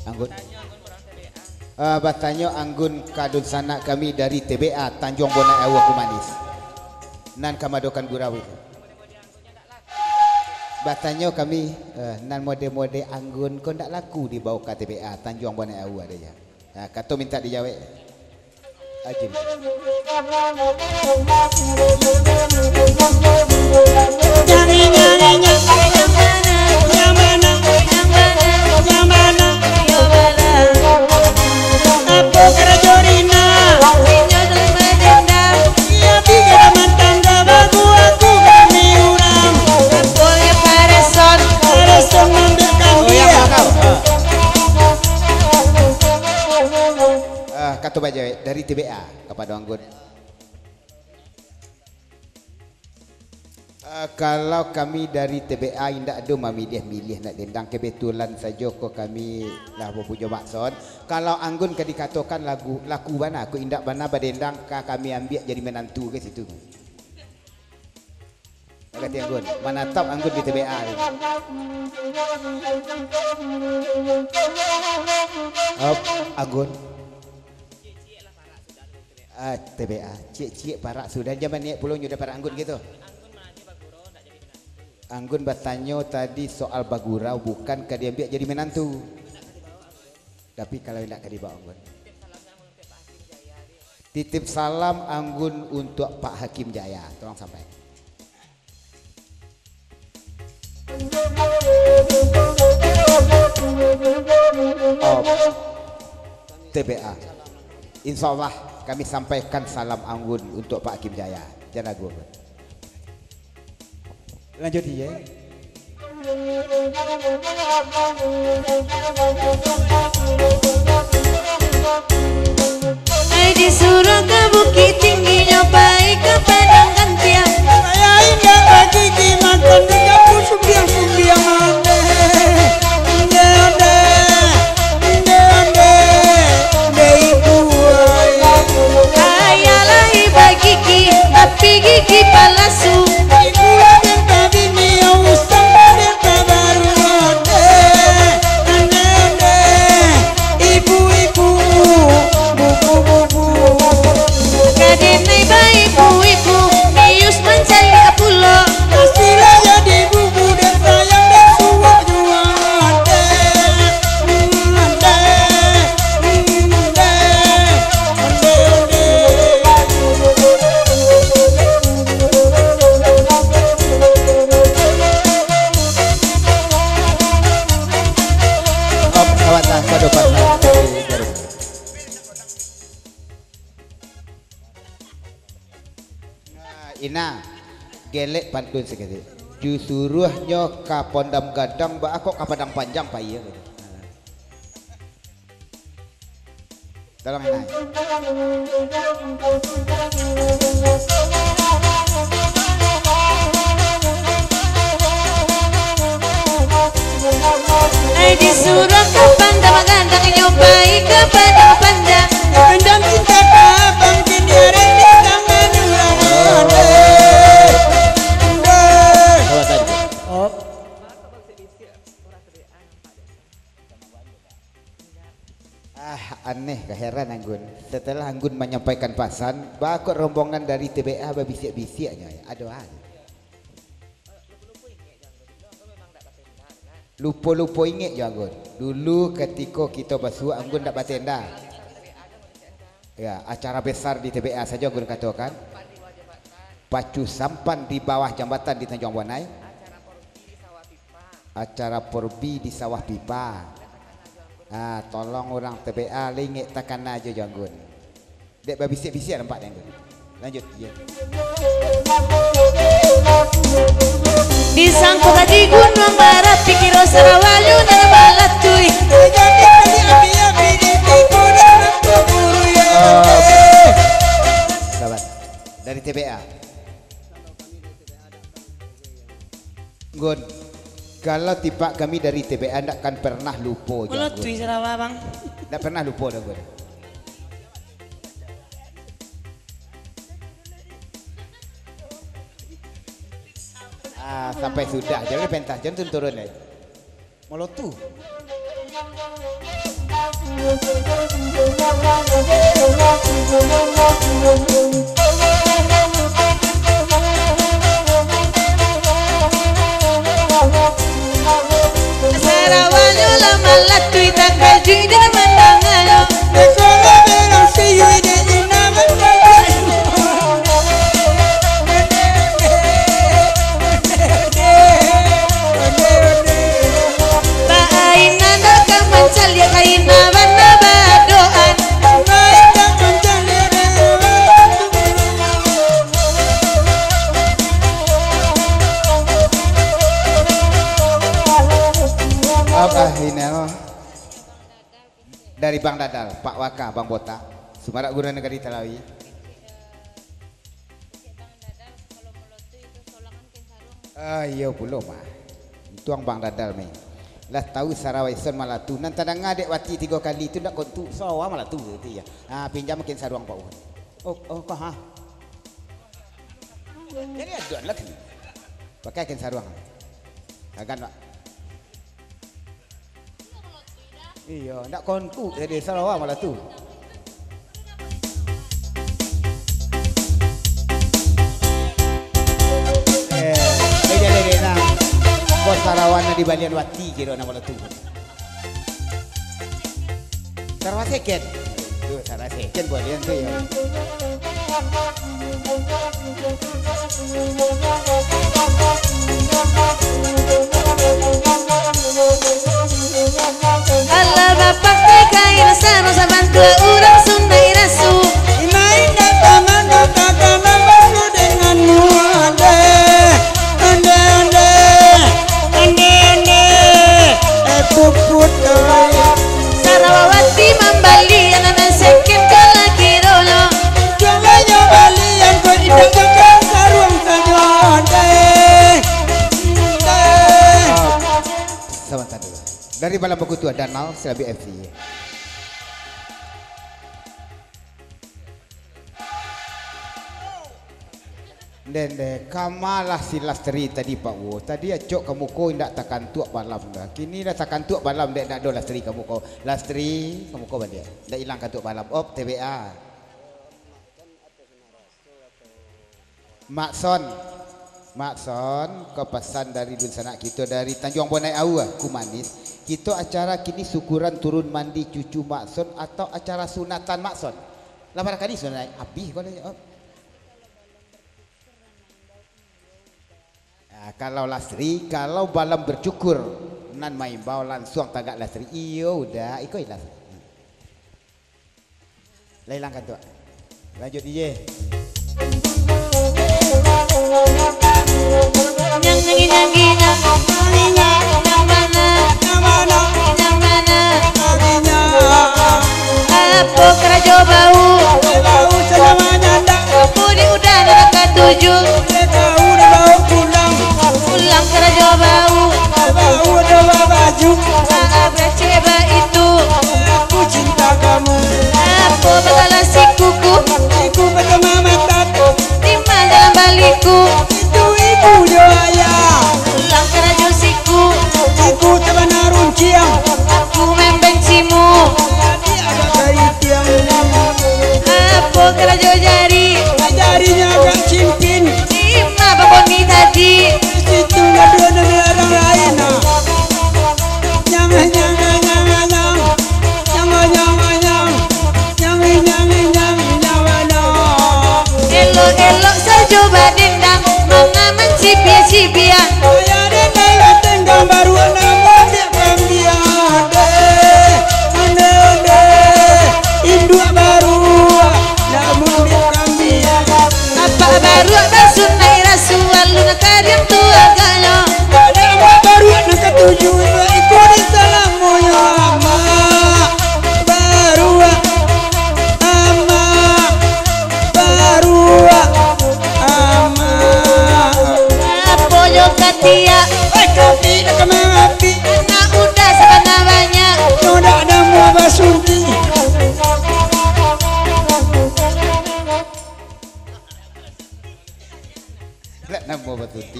Anggun. Ah, batanyo Anggun ka dunsanak kami dari T B A, Tanjuang Bonai Aua Kumanis. Nan ka maadokan gurau itu. Batanyo kami, eh, nan mode-mode Anggun ko ndak laku dibao ka T B A, Tanjuang Bonai Aua ado ja. Ah, kato mintak dijawek. Ajin. Apo karajo Rina? Inyo tu badendam. Iyo, pikiran mantang ka babuah, aku kami urang. Apo yo kareson? Kareson mambiak kambia. Ah, kato bajawek dari T B A kapado Anggun. Ah, kalau kami dari T B A indak ado mamiliah-miliah nak dendang, kebetulan sajo ko kami lah bapunyo maksud. Kalau Anggun ka dikatokan lagu, laku bana, ko indak bana badendang ka kami ambiak jadi menantu ka situ. Bagati Anggun, manatap Anggun di T B A. Op, Anggun. Ah, T B A, ciek-ciek parak sudah. Jaman niaik pulo nyo udah parak Anggun gitu. Anggun batanyo tadi soal bagurau, bukan ka diambiak jadi menantu. Tapi kalau indak ka dibao Anggun. Titip salam Anggun untuak Pak Hakim Jaya. Tolong sampai. Op. T B A. Insya Allah kami sampaikan salam Anggun untuk Pak Hakim Jaya. Jan ragu, Anggun. Lanjut, iya. Ai disuruah ka Bukittinggi, nyo pai ka Padang Gantiang. Saya indak bagi dimakan di kampung sumbiang-sumbiang. Ande, ande, ande, ande, ande, ibu, ai. Ayalah iba gigi, tapi gigi palasu. Ibu, ade tabini, usang ade tabaru, ande, ande, ande. Ibu-ibu, bubu-bubu. Kadenai baibu-ibu, mius mancaliak pulo. Pastilah jadi bubu dan sayang dan suak jua. Ande, ande, ande, ande, ande. Om, sawatah, sado patah. Nah, Ina, gelek pantun saketek. Ju suruahnyo ka Pondam Gadang, baa kok ka Padang Panjang, Pak, iyo, gitu. Tolong, Ina. Disuruah ka Padang Gandang, nyo pai ka Padang Pandan. Pendam cinta ka bangkit di hari di tangan urang. Sabar tadi. Op. Ah, aneh ka heran Anggun. Setelah Anggun manyampaikan pasan, baa kok rombongan dari T B A babisiak-bisiaknyo, ya? Ado ah. Lupo-lupo ingek jo Anggun. Dulu katiko kito basuo, Anggun ndak batenda. Ya, acara besar di T B A sajo Anggun katokan. Pacu sampan di bawah jambatan di Tanjuang Bonai. Acara porbi di sawah pipa. Ah, tolong urang T B A lai ingek takana jo Anggun. Dek babisiak-bisiak nampak dek Anggun. Lanjut, iyo. Di sangko tadi gunuang barapi, kiro sarawanyo nan balatui. Sabar. Dari T B A. Gun, kalau tipak kami dari T B A ndak akan pernah lupo, Gun. Kalau tui sarawa, Bang. Ndak pernah lupo doh, Gun. Ah, sampai sudah. Jangan pentas, jangan turun, eh. Molotu. Sarawanyo lah malatui, takajuik dek mandanga. Bainan dak ka mancaliak, kaina bana badoan. Apa ini, oh? Dari Bang Dadal, Pak Waka, Bang Botak. Sumarak Guru Nagari Talawi. Ah, iyo pulo mah. Untuang Bang Dadal meh. Lah tahu sarawa ison malatu. Nan tadanga dek wati tigo kali tu ndak kontu. Sawa malatu tu iyo. Ah, pinjam kain saruang Pak Wan. Oh, oh, kah, ha? Jadi aduan lagi. Pakai kain saruang. Agan, Pak. Iyo, ndak kontu jadi sarawa malah tu. Eh, eh, jadi, jadi, nah. Bos sarawan di balian wati kiro nama tu. Sarawa second. Tu, sarawa second balian tu ya. Alah bapakai kain sarung sabantua urang Sunda Irasu. Main data mano takana basu denganmu, ande, ande, ande, ande, ande, eh, puput, eh. Sarawawati mambali anak nan second ka laki dulu. Cumanyo balian ko indak ka saruang sajo, deh. Deh. Sabanta dulu. Dari Balam Bakutua, Danau Serabi F C. Ndeh, ndeh, kamalah si Lastri tadi, Pak Wo. Tadi acok ka muko indak takantuak Balam dah. Kini lah takantuak Balam, dek ndak ado Lastri ka muko. Lastri, ka muko baliak. Ndak ilang kantuak Balam. Op, T B A. Mak Son. Mak Son, ko pasan dari dunsanak kito dari Tanjuang Bonai Aua, Kumanis. Kito acara kini syukuran turun mandi cucu Mak Son atau acara sunatan Mak Son? Lah bara kali sunatan, abih ko lah, oh. Ah, kalau Lastri, kalau Balam bercukur, nan maimbau lansuang tagak Lastri. Iyo, udah, iko ilas. Lah ilang kantuak. Lanjut, D J. Nyang nyanyi-nyanyi, nyang, nyang mana? Nyang mana? Nyang mana? Apo karajo bau? Budi udah nak katuju. Pulang karajo bau.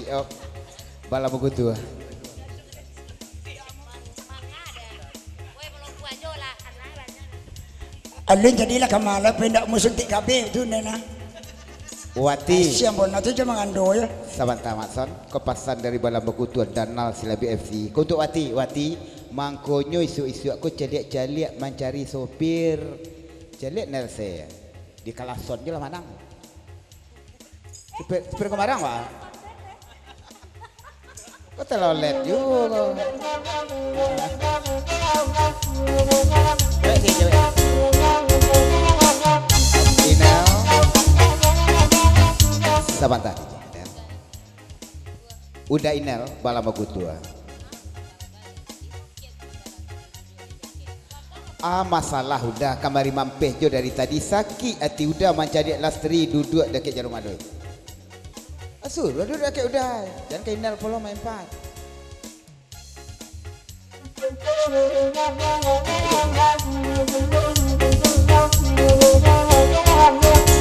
Yo, Bala Bakutua. Alun jadilah kamala, pendak musuh tik kabeh tu, nena. Wati. Siang bona tu je mangando, yo. Sabanta, Mak Son. Ko pasan dari Bala Bakutua Danal Silabi F C. Ko untuk Wati, Wati, mangkonyo isuak-isuak ko caliak-caliak mancari sopir. Caliak Nelsa. Di Kalason je lah manang. Supir, supir ko marang, Wak? Ko talolet juo ko. Cewek sih, cewek. Inel. Sabanta, D J Inel. Uda Inel, Bala Bakutua. Ah, masalah Uda kamari mampeh jo dari tadi, sakik ati Uda mancaliak Lastri duduak dakek jalun maluik. Asuruah duduak dakek Uda, jan ka Inel pulo main pat.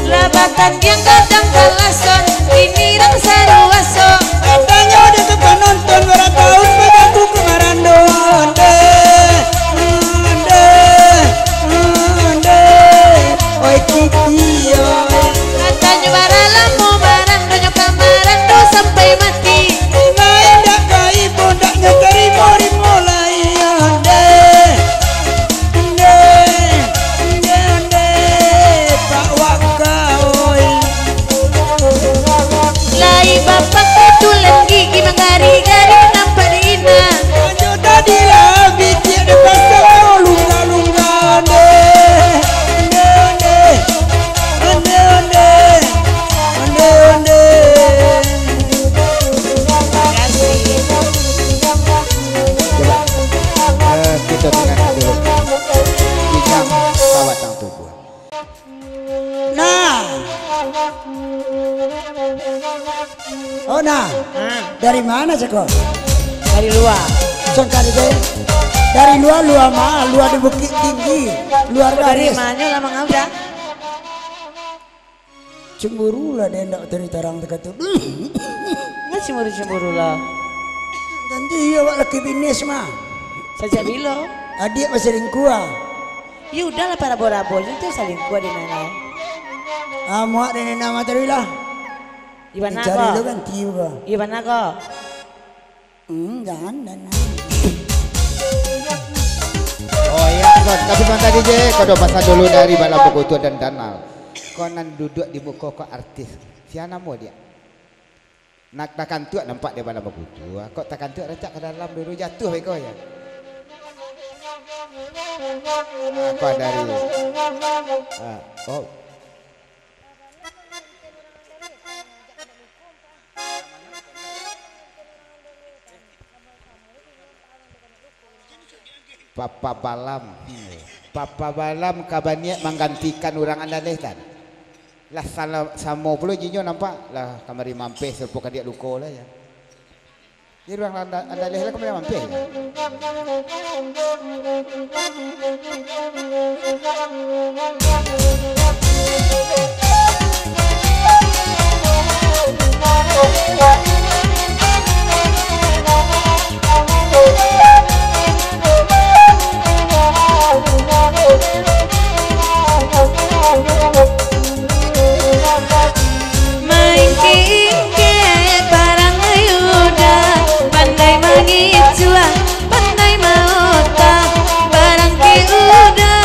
Lah batandiang gadang Kalason, kini rang saruaso. Katonyo dek panonton, bara taun padaku ka marando. Onde, onde, onde. Oi Kiki, oi. Katonyo bara lamo marando, nyo ka marando sampai mati. Main dak ka ibo, dak nyo tarimo-rimo lai. Onde. Nde, nde, nde, Pak Waka, oi. Lai bapak tulen gigi mangari-gari nampak di Ina. Anjo tadi lah bitiak di pasar, lungga-lungga, nde, nde, nde, nde, nde, nde, nde. Coba. Eh, kita dengarkan dulu. Pinang Sabatang Tubuh. Nah. Oh, nah. Ah. Dari mana, Ceko? Dari luar. Songkar itu. Dari luar, luar mah, luar di Bukittinggi, luar Dari garis. Mana lah, Mang Auda? Cemburu lah dek ndak tadi tarang teka tu. Ndak cemburu-cemburu lah. Tantu iyo awak laki binis mah. Sajak bilo? Adiak basalingkuah. Ya udahlah, parabo-rabo je tu salingkuah di mana. Amuak dek nena mah tadi lah. Di mana Cari ko? Lo ganti ko. Di mana ko? Hmm, jangan, jangan. Oh iya, Son. Tapi Son tadi je, kau dah pasang dulu dari Bala Bakutua dan Danal. Kau nan duduk di muko kau artis. Sia namo dia? Nak takantuak nampak dia Bala Bakutua. Kok takantuak rancak ka dalam dulu, jatuah beko ya. Ah, kau dari. Ah, oh. Papa Balam. Papa Balam ka baniat manggantikan urang Andaleh tan. Lah sala-, samo pulo jinyo nampak. Lah kamari mampeh sarupo kadiak luko lah ya. Jadi urang Anda-, Andaleh lah kamari mampeh. Maingke-ingke parangai Uda, pandai mangicuah, pandai maota. Barangke Uda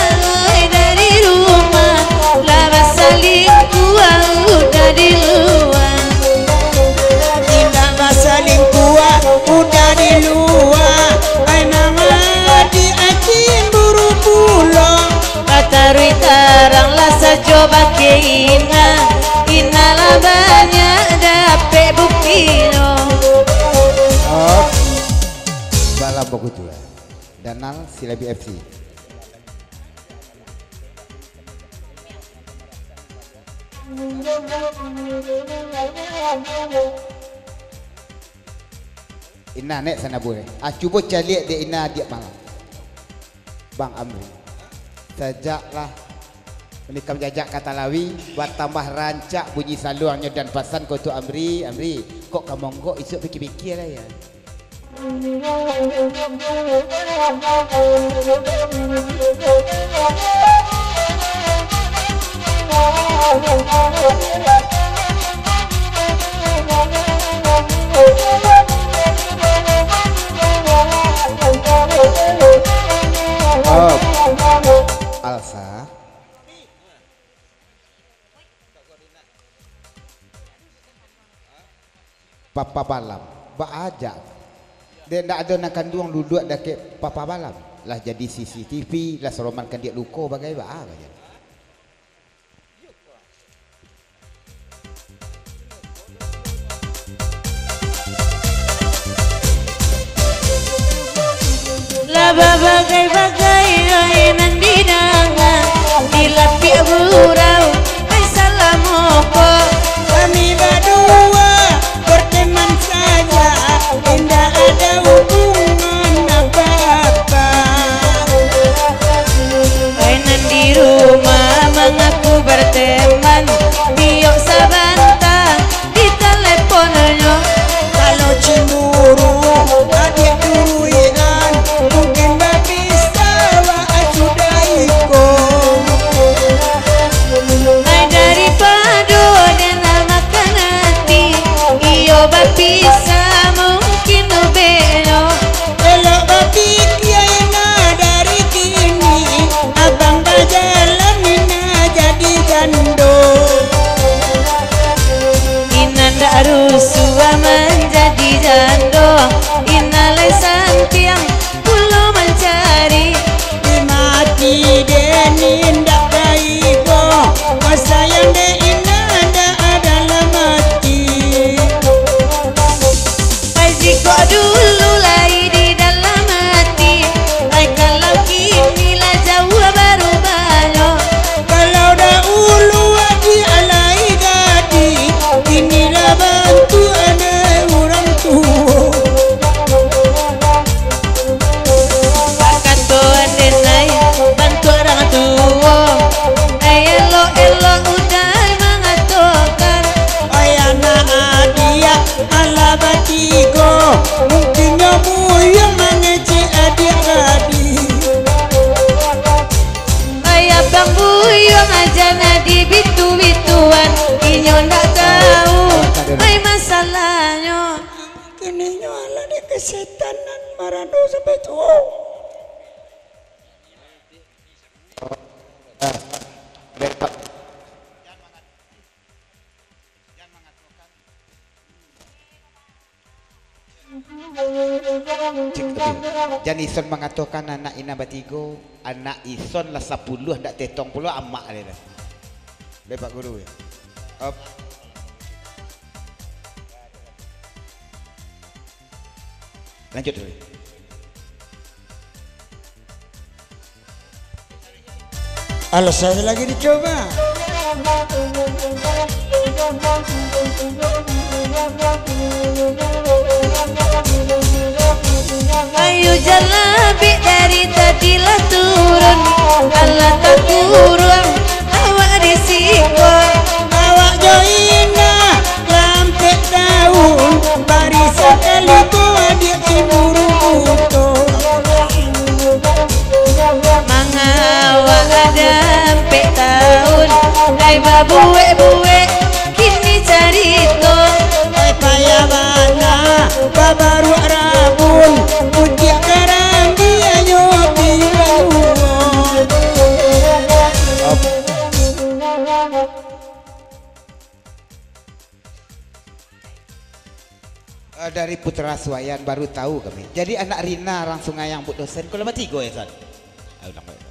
dari rumah, lah basalingkuah Uda di lua. Indak basalingkuah Uda di lua. Ai mama di aci buru pulo. Bataruih tarang lah sajo bakeh Ina. Ina lah banyak dapek bukti lo. Oke. Bala Bakutua. Danal Silabi F C. Ina nek sana buliah. Ah, cubo caliak dek Ina adiak malam. Bang Amri. Sajaklah menikam jajak ka Talawi, batambah rancak bunyi saluangnyo dan pasan ko tu Amri, Amri. Kok ka monggok, isuak pikia-pikia lah, yo. Oh. Alsa. Papa balam, baa jak. Dek ndak ado nan kanduang duduak dakek papa balam. Lah jadi C C T V, lah saroman kandiak luko bagai, baa bagai. Lah babagai-bagai ai nan didanga, di lapiak gurau ai salamo ko. Kami badua berteman saja, indak ada hubungan apa-apa. Ai nan di rumah mangaku berteman, biok sabanta di taleponnyo. Kalau cemburu, adiak duruian, mungkin babisa awak sudah iko. Ai daripado den makan ati, iyo bapisah mungkin ubeknyo. Elok bapikia ina dari kini, abang bajalan ina jadi jando. Ina ndak rusuah manjadi jando, ina lai santiang pulo mancari. Dimati den indak baibo, basayang den ina ndak dalam ati. Ai jikok dulu lai di dalam ati, ai kalau kini lah jauah barubahnyo. Kalau dahulu adiak lai gadih, kini lah bantuak anak urang tuo. Bakato aden ai, bantuak urang tuo. Ai elok-elok udah mangatokan. Ai anak adiak alah batigo, mungkinnyo buyuang mangecek adiak gadih. Ai abang buyuang aja nan dibitu-bituan, inyo ndak tahu ai masalahnyo. Kini nyo alah dek kesetanan marado sampai tuo. Cik, tapi jan ison mangatokan anak ina batigo, anak ison lah sapuluah ndak tetong pulo amak dia lah. Baik, Pak Guru, ya. Op. Lanjut dulu. Alah, saya lagi dicoba. Ayu jalabik dari tadi lah turun, alah takuruang awak di siko. Awak jo indak lampek daun, bari sakali ko adiak cemburu buto. Manga awak dampek taun, ai babuek-buek kini carito. Ai payah bana babaruak rabun, kuciak karambianyo piluan. Eh, dari Putra Suayan baru tahu kami. Jadi anak Rina langsung ayang buek dosen. Kalau mati go ya, San. Ayo, nambah.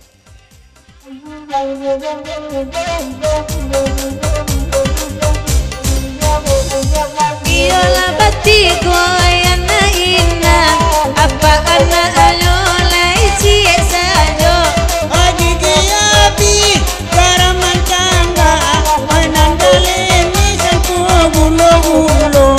Iyolah batigo anak ina, apa anaknyo lai ciek sajo. Gigi abih, garaman tangga, mainan galini sangko gulo-gulo.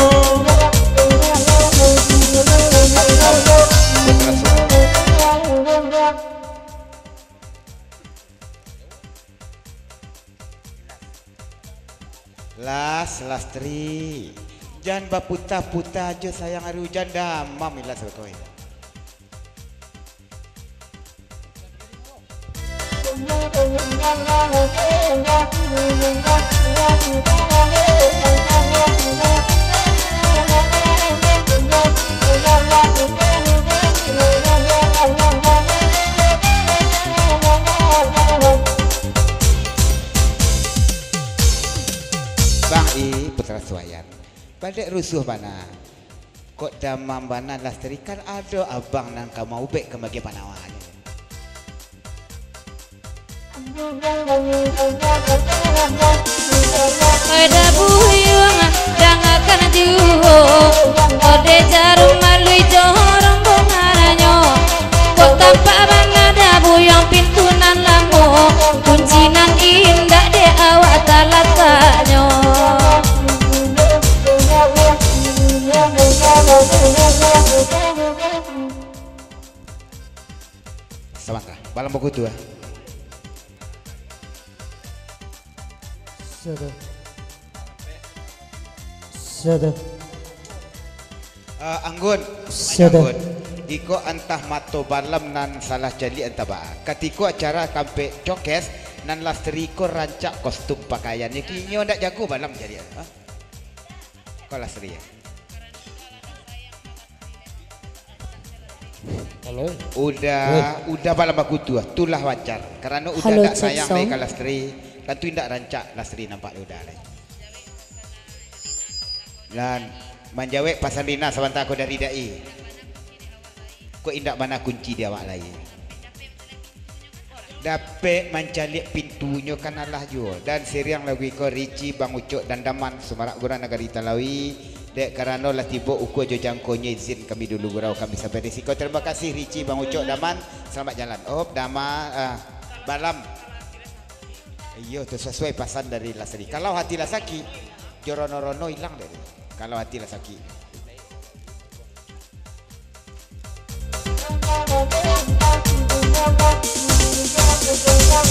Las, Lastri. Jan baputa-puta jo sayang ari ujan, damam ilas bakoi. Bang I Putra Suayan. Padek rusuah bana. Kok damam bana Lastri, kan ado abang nan ka maubek ka bagian panawanyo. Pada buyuang dangakan juo, ode jarum maluih jo rombongarnyo. Kok tampak bana da buyuang pintu nan lamo, kunci nan indak dek awak talataknyo. Sabanta, balam bakutu, ah. Sudah. Sudah. Ah, Anggun, Sudah. Anggun. Iko antah mato balam nan salah caliak antah baa. Katiko acara tampek cokes, nan Lastri ko rancak kostum pakaiannyo, kini ndak jago balam caliak, ha? Ko Lastri, ya. Halo. Udah, Weh. Udah balam bakutu, ah. Tu lah wajar. Karano udah Halo, dak cek sayang lai sound. Ka Lastri, tantu indak rancak Lastri nampak lai udah lai. Nan manjawek pasan Rina sabanta ko dari Dai. Kok indak bana kunci di awak lai? Dapek mancaliak pintunyo kan alah juo. Dan siriang lagu iko Rici, Bang Ucok, dan Daman, Sumarak Gurang Nagari Talawi. Dek karano lah tibo ukua jo jangkonyo, izin kami dulu gurau kami sampai di siko. Terima kasih Rici, Bang Ucok, Daman. Selamat jalan. Oh, Daman, ah, Balam. Iyo, tu sasuai pasan dari Lastri. Kalau hati lah sakik, jo rono-rono ilang dek tu. Kalau hati lah sakik.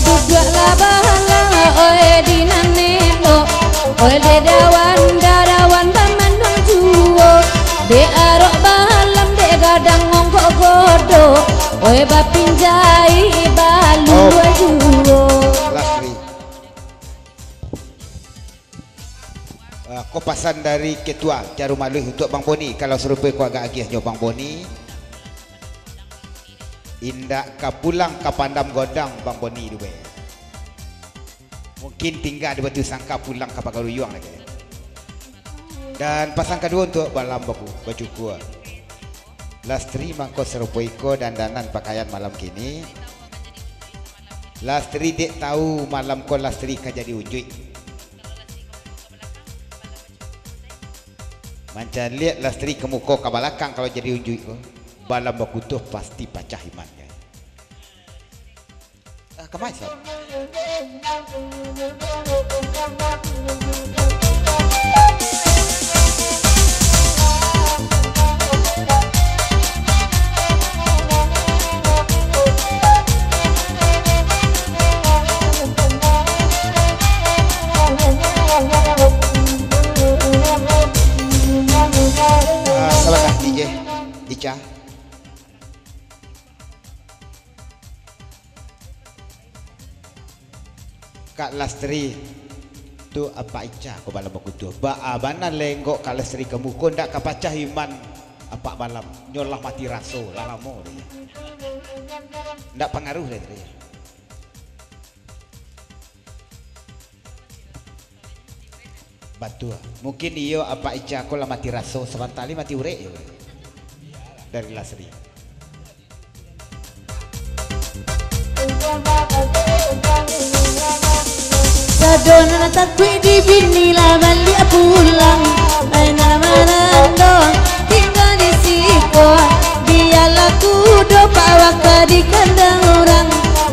Duduaklah bahalang, oe di nan elok, oe dek dawan, dadawan bamanang juo, dek arok bahalang, dek gadang onggok godok, oe bapinjai balua juo. Lastri. Ah, ko pasan dari Ketua Jarum Aluih untuak Bang Boni. Kalau sarupo ko agak agiahnyo Bang Boni. Indak ka pulang ka Pandam Godang Bang Boni tu be. Mungkin tingga di Batu Sangka, pulang ka Pagaruyuang lagi. Dan pasan kaduo untuak Balam Baku, Bacukua. Lastri mangko sarupo iko dandanan pakaian malam kini. Lastri dek tahu malam ko Lastri ka jadi unjuik. Mancaliak Lastri ka muko ka balakang kalau jadi unjuik ko. Balam Bakutuah pasti pacah imannyo. Ah, kamai, San? Ah, salah D J, Ica. Kak Lastri, tu Apak Ica ko Balam Bakutuah. Baa bana lenggok Kak Lastri ka muko, ndak ka pacah iman Apak Balam. Nyo lah mati raso, lah lamo deh. Ndak pangaruh deh tadi. Batua. Mungkin iyo Apak Ica ko lah mati raso, sabanta lai mati urek yo. Dari Lastri. Sado nan takuik di bini lah baliak pulang. Ai nan marando tingga di siko. Bialah kudo Pak Waka di kandang urang.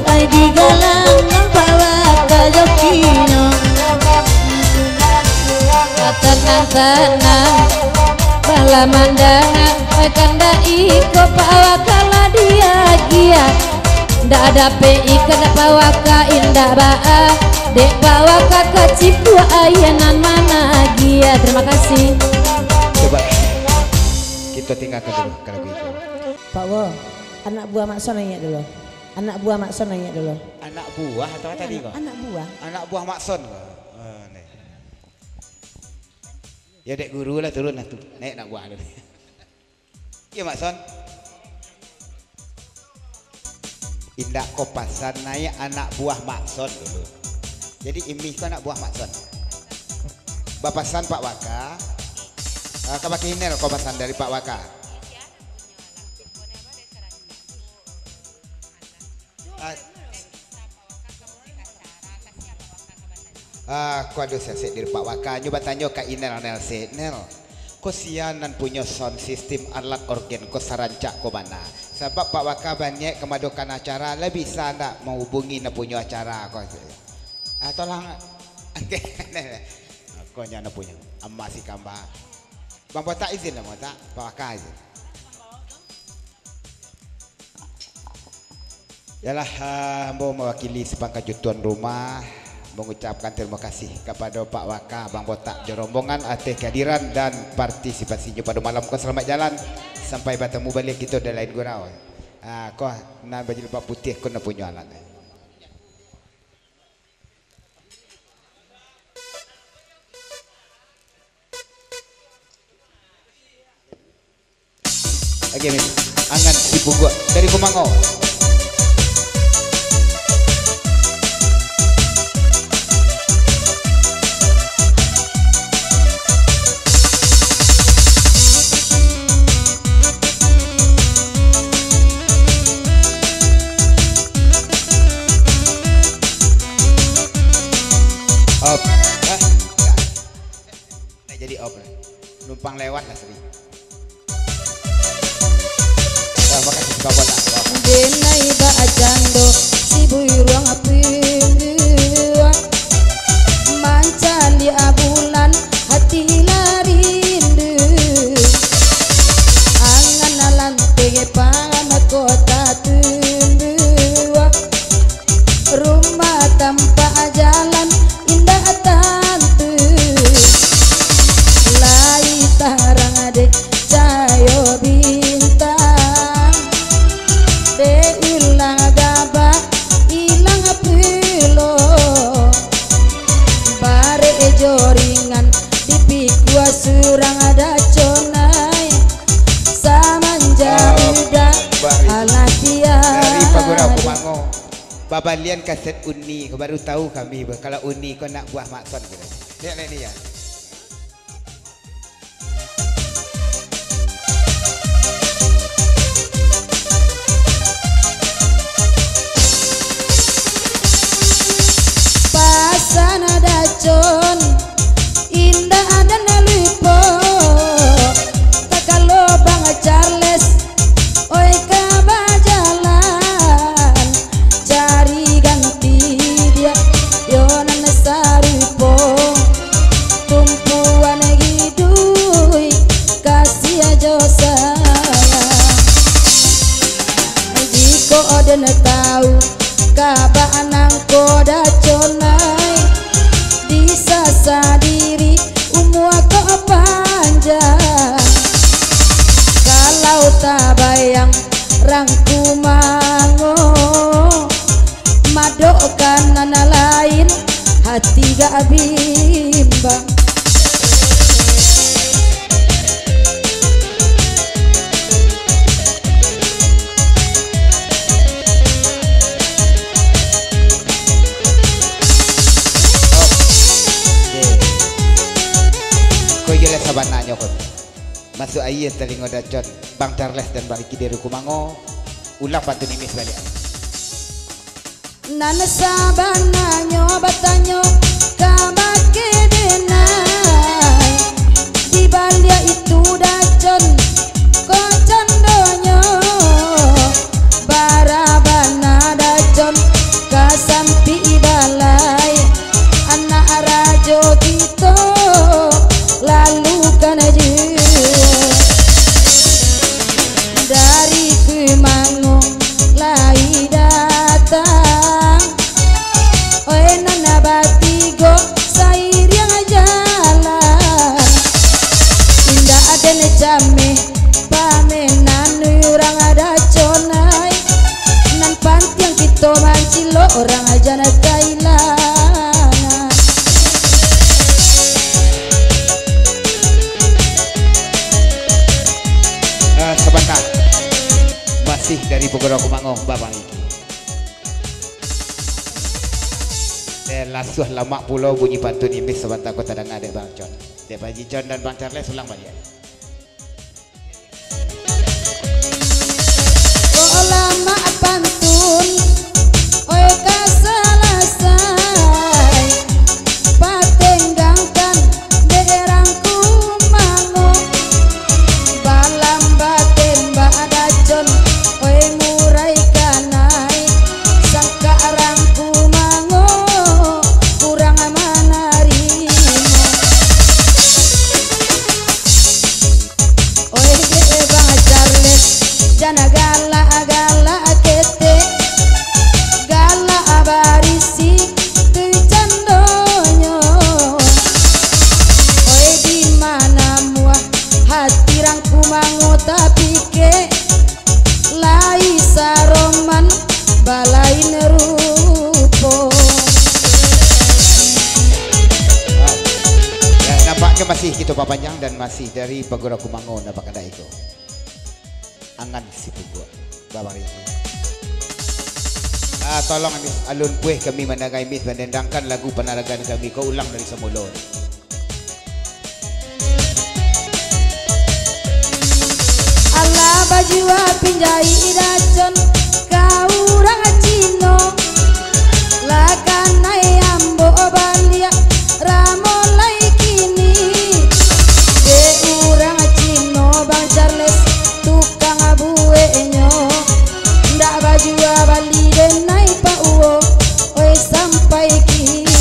Ai digalang Pak Waka jokinyo. Tanang-tanang, bala mandanga, kandak iko Pak Waka lah diagiah. Ndak dapek ikan Pak Waka indak baa, dek Pak Waka kacipuak aia nan managiah. Terima kasih. Kito tinggakan dulu kalau begitu. Pak Wo, anak buah Mak Son naiak dulu. Anak buah Mak Son naiak dulu. Anak buah atau tadi ko? Anak buah. Anak buah Mak Son ko. Ah, ni. Yo, dek guru lah, turun lah tu. Naiak anak buah dulu. Yo, Mak Son. Indak ko, pasan naiak anak buah Mak Son dulu. Jadi, Imih ko anak buah Mak Son. Bapasan Pak Waka. Ah, ka bakeh inel ko pasan dari Pak Waka. Ah, Ah, ko ado sasek diri Pak Waka, nyo batanyo ka Inel, Nel se, Nel. Ko sia nan punyo sound system alat orgen ko sarancak ko bana. Sabab Pak Waka baniaik ka madokan acara, lah bisa ndak mahubungi nan punyo acara ko? Ah, tolong. Ko nyo nan punyo. Amasi kamba. Bang Botak izin lah, Botak. Pak Waka izin. Yalah, ah, ambo mawakili sapangka jo tuan rumah, mangucapkan tarimo kasih kapado Pak Waka, Bang Botak, jo rombongan ateh kehadiran dan partisipasinyo pado malam ko. Salamaik jalan, sampai batamu baliak kito di lain gurau. Ah, ko, nan bajilbab putiah ko nan punyo alat. Oke, Min. Angan Sipungguak dari Kumango. Up. Ah, ya. Ndak jadi op lah. Numpang lewat lah, sedih. Nah, makasih, kawan. Denai bak cando si buruang pindua, mancaliak bulan hati lah rindu. Angan lanteh pang kota tumbuah. Rumah tampak jalan indak tantu, lai tarang dek cayo bintang. Dek ilang gabak, ilang pulo, barek jo ringan dipikua surang daconai. Samanjak budak alah tiada. Dari Pagurau Kumango. Babalian kaset Uni ko, baru tahu kami, bah, kalau Uni ko anak buah Mak Son, gitu. Lihat lah ni, ya. Pasan dacon, indak ado nan lupo. Takalo Bang Charles, oi, ka bajalan, cari ganti diak, yo nan sarupo. Tumpuan iduik, kasih jo sayang. Jikok den tahu, kabak nangko daconai, disasa diri umua ko panjang. Kalau tabayang rang Kumango, madok ka nan lain, hati gak bimbang. Oke. Ko iyo lah sabananyo ko. Masuak aia talingo dacon, Bang Charles dan Bang Ricky dari Kumango. Ulang pantun Imih baliak. Nan sabananyo batanyo kabake denai, di baliak itu dacon ko candonyo, bara bana dacon ka sampik balai, anak rajo kito lalu kan juo. Dari Kumango lai datang, oi, Urang jan kailangan. Ah, sabanta. Masih dari Paguraku Mango, Babang Iki. Eh, lasuah lamak pulo bunyi pantun Imih sabanta ko tadanga dek Bang Con. Dek Pak Haji Con dan Bang Charles ulang baliak. Kok lamak pantun, oi ka salasai, patenggangkan dek Rangku Mango, balam batembak dacon, oi murai kanai, sangkak Rangku Mango kurang manarimo. Oe dek Bang Charles, jan galak-galak ketek, galak barisi tu candonyo. Oe di ma namuah hati Rangku Mango tapikek, lai saroman balain rupo. Ya, nampaknyo masih kito papanjang dan masih dari Paguraku Mango nan bakandak iko. Angan si puguak, Babang Riki. Ah, tolong, Miss, alun pueh kami mandanga, Miss, mandendangkan lagu panaragan kami ko ulang dari samulo. Alah bajua pinjai dacon ka urang Cino, lah kanai ambo baliak ramo lai kini. Dek urang Cino, Bang Charles, tukang bueknyo, ndak bajua bali denai Pak Uwo, oi, sampai kini.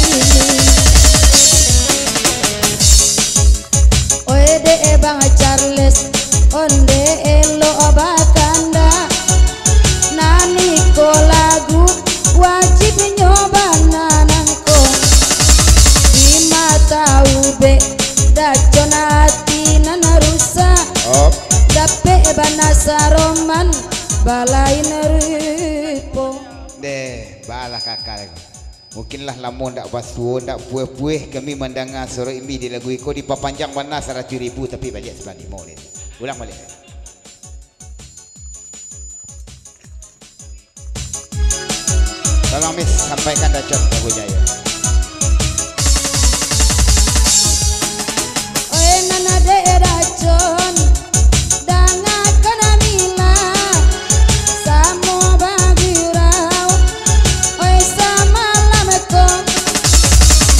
Oi dek Bang Charles, ondeh elok bakandak, nan iko lagu wajibnyo bana nangko. Dima taubek dacon ati nan rusak, Op. Dapek bana saroman balain rupo. Deh, balah kakak. Mungkin lah lamo ndak basuo, ndak pueh-pueh kami mandanga suaro Imih di lagu iko, dipapanjang bana saratuih ribu, tapi baliak sambilan limo deh. Ulang baliak. Tolong, Miss, sampaikan dacon ka Abu Jaya. Oi nan dek dacon, dangakan Mila, samo bagurau, oi samalam ko.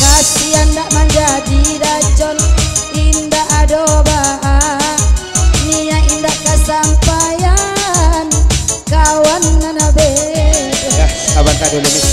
Kasian ndak manjadi dacon, indak ado baa, niaik indak kasampaian, kawan nan beda. Ya, sabanta dulu, Miss.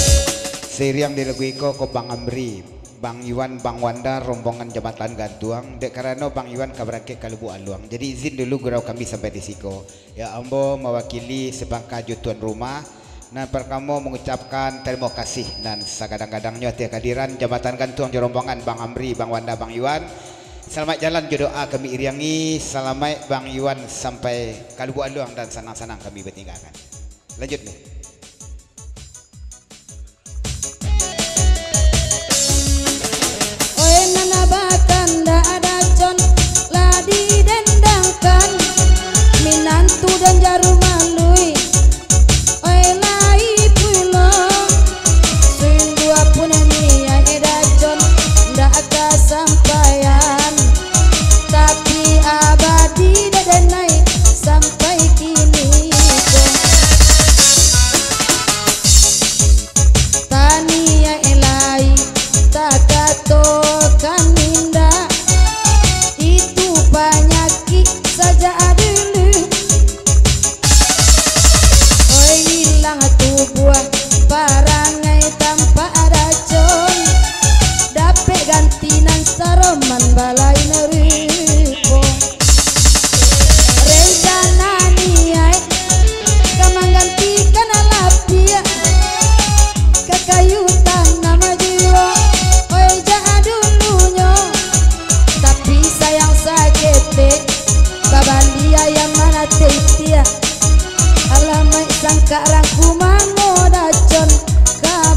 Siriang di lagu iko ko Bang Amri. Bang Iwan, Bang Wanda, rombongan jambatan gantuang, dek karano Bang Iwan ka barangkek ka Lubuak Aluang. Jadi, izin dulu gurau kami sampai di siko. Ya, ambo mawakili sapangka jo tuan rumah, nan partamo mangucapkan tarimo kasih nan sagadang-gadangnyo ateh kehadiran jambatan gantuang jo rombongan Bang Amri, Bang Wanda, Bang Iwan. Salamaik jalan jo doa kami iriangi, salamaik Bang Iwan sampai ka Lubuak Aluang dan sanang-sanang kami batinggakan. Lanjut, Miss. Oi nan bakandak dacon lah didendangkan, minantu dan jarum maluik, oi lai pulo, sungguah pun niaik dacon ndak kasampaian, tapi abadi dek denai sampai kini ko. Taniaik lai takatokan indak, itu panyakik sajak dulu. Oi, ilang tubuah parangai tampak racun, dapek ganti nan saroman balain rupo. Rencana niaik ka manggantikan lapiak ka kayu tanam juo, oi, jak dulunyo. Tapi sayang saketek, babali ayam manateh itiak. Alamaik sangkak rangku mango dacon ka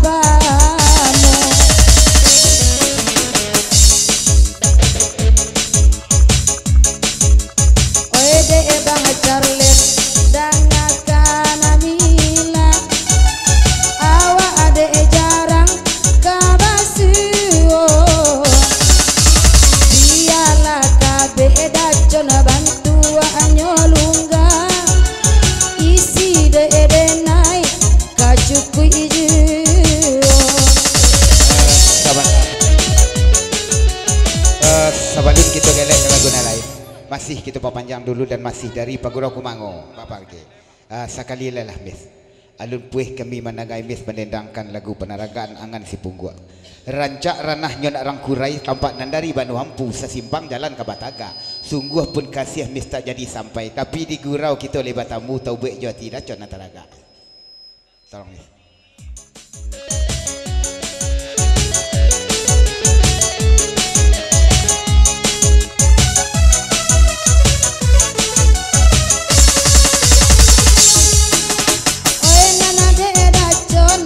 Eh, sabalun kito galak ka lagu nan lain, masih kito papanjang dulu dan masih dari Pagurau Kumango. Bapak, oke. Ah, sakali lah, Miss. Alun pueh kami mandangai Miss mandendangkan lagu Panaragaan Angan Sipungguak. Rancak ranahnyo nak rangkurai, tampak nan dari Banuhampu, sasimpang jalan ka Batagak. Sungguah pun kasiah Miss tak jadi sampai, tapi digurau kito leh batamu, taubuak jo ati Dacon nan taragak. Tolong, Miss. Oi nan adek Dacon,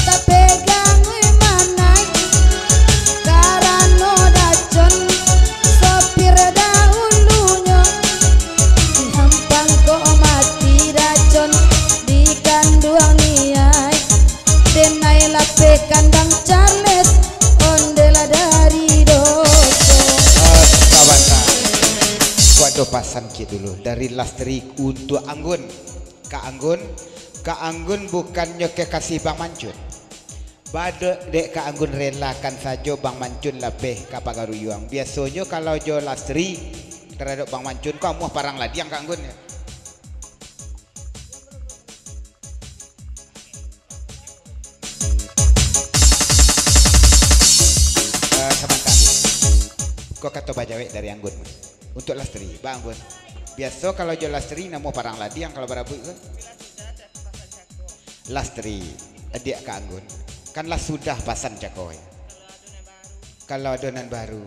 tapegang oi manai, karano Dacon sopir dahulunyo. Dihampang kok mati Dacon, dikanduang niai, denai lapeh kandang Charles, ondeh lah dari doso. Ah, sabanta. Ko ado pasan ciek dulu dari Lastri untuak Anggun. Kak Anggun, Kak Anggun bukannyo kekasih Bang Mancun. Ba dek Kak Anggun relakan sajo Bang Mancun lapeh ka Pagaruyuang. Biasonyo kalau jo Lastri, taradok Bang Mancun ko amuah parang ladiang Kak Anggun. Eh, sabanta. Ko kato bajawek dari Anggun. Untuak Lastri, Bang Anggun. Biaso kalau jo Lastri, namo parang ladiang kalau barabuik ko. Lastri, adiak Kak Anggun, kan lah sudah pasan cako, yo. Kalau ado nan baru,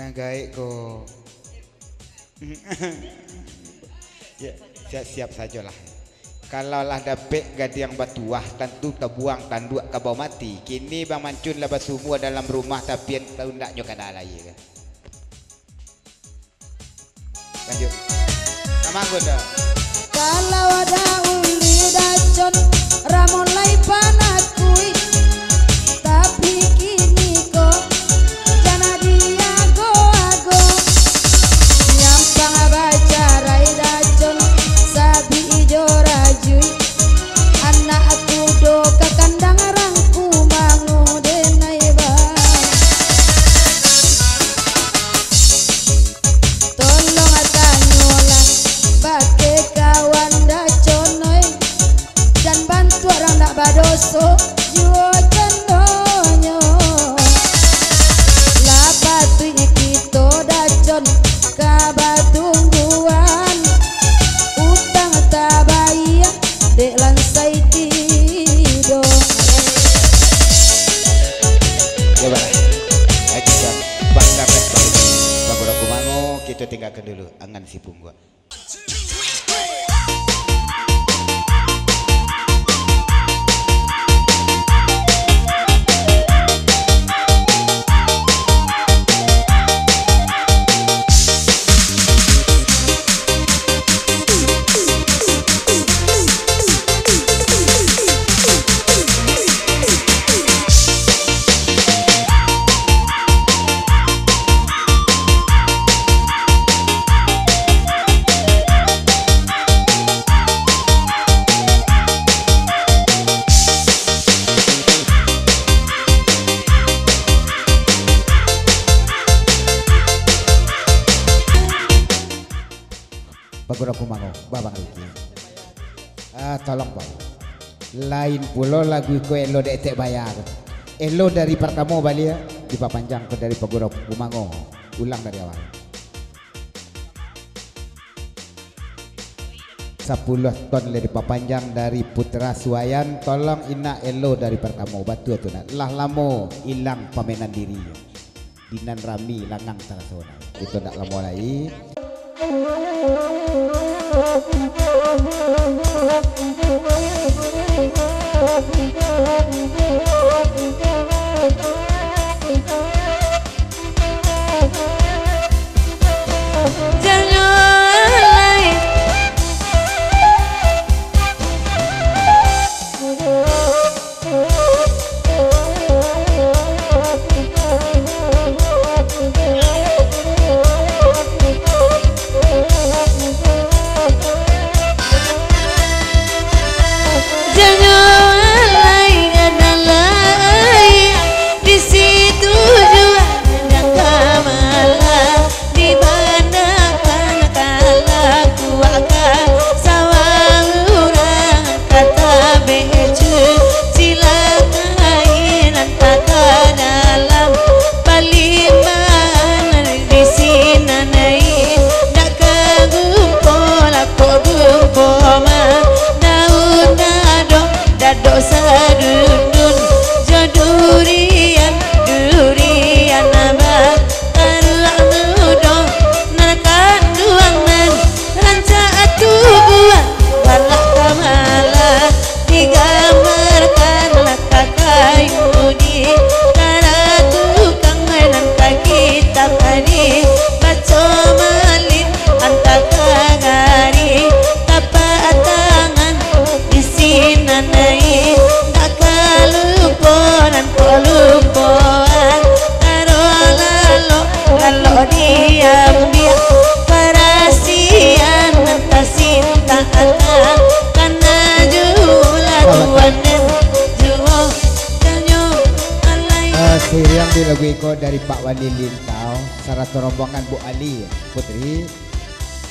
nan gaek ko. Yo, siap-siap sajolah. Kalau lah dapek gadiang batuah, tantu tabuang tanduak kabau mati. Kini Bang Mancun lah basumua dalam rumah, tapi andaknyo kada lai, yo. Lanjut. Ka Anggun dah. Kalau ada uli Dacon, ramo lai panakui. Tapi kini ko, jana diago-ago. Nyampang bacarai Dacon, sabi ijo rajui. Anak kudo ka kandang rangku mango denai ba. Tolong tanyolah, bakeh kawan Dacon oi, jan bantuak urang ndak badoso juo candonyo. Lah patuik kito Dacon ka batungguan, utang tabayia dek lansai tido. Yo, baik. Lagi siap. Bangka Fest Bali. Pagurau Kumango, kito tinggakan dulu. Angan Sipungguak. Pagurau Kumango, Babang Riki. Ah, tolong, Bang. Lain pulo lagu iko elo dek etek bayar. Elo dari partamo baliak, dipapanjang ko dari Pagurau Kumango. Ulang dari awal. Sapuluah ton lai dipapanjang dari Putra Suayan, tolong inak elo dari partamo. Batua tu nak. Lah lamo ilang pamenan diri. Di nan rami langang taraso nah. Kito ndak lamo lai. Jangan lai. Siriang di lagu iko dari Pak Wali Lintau, sarato rombongan Bu Ali, Putri.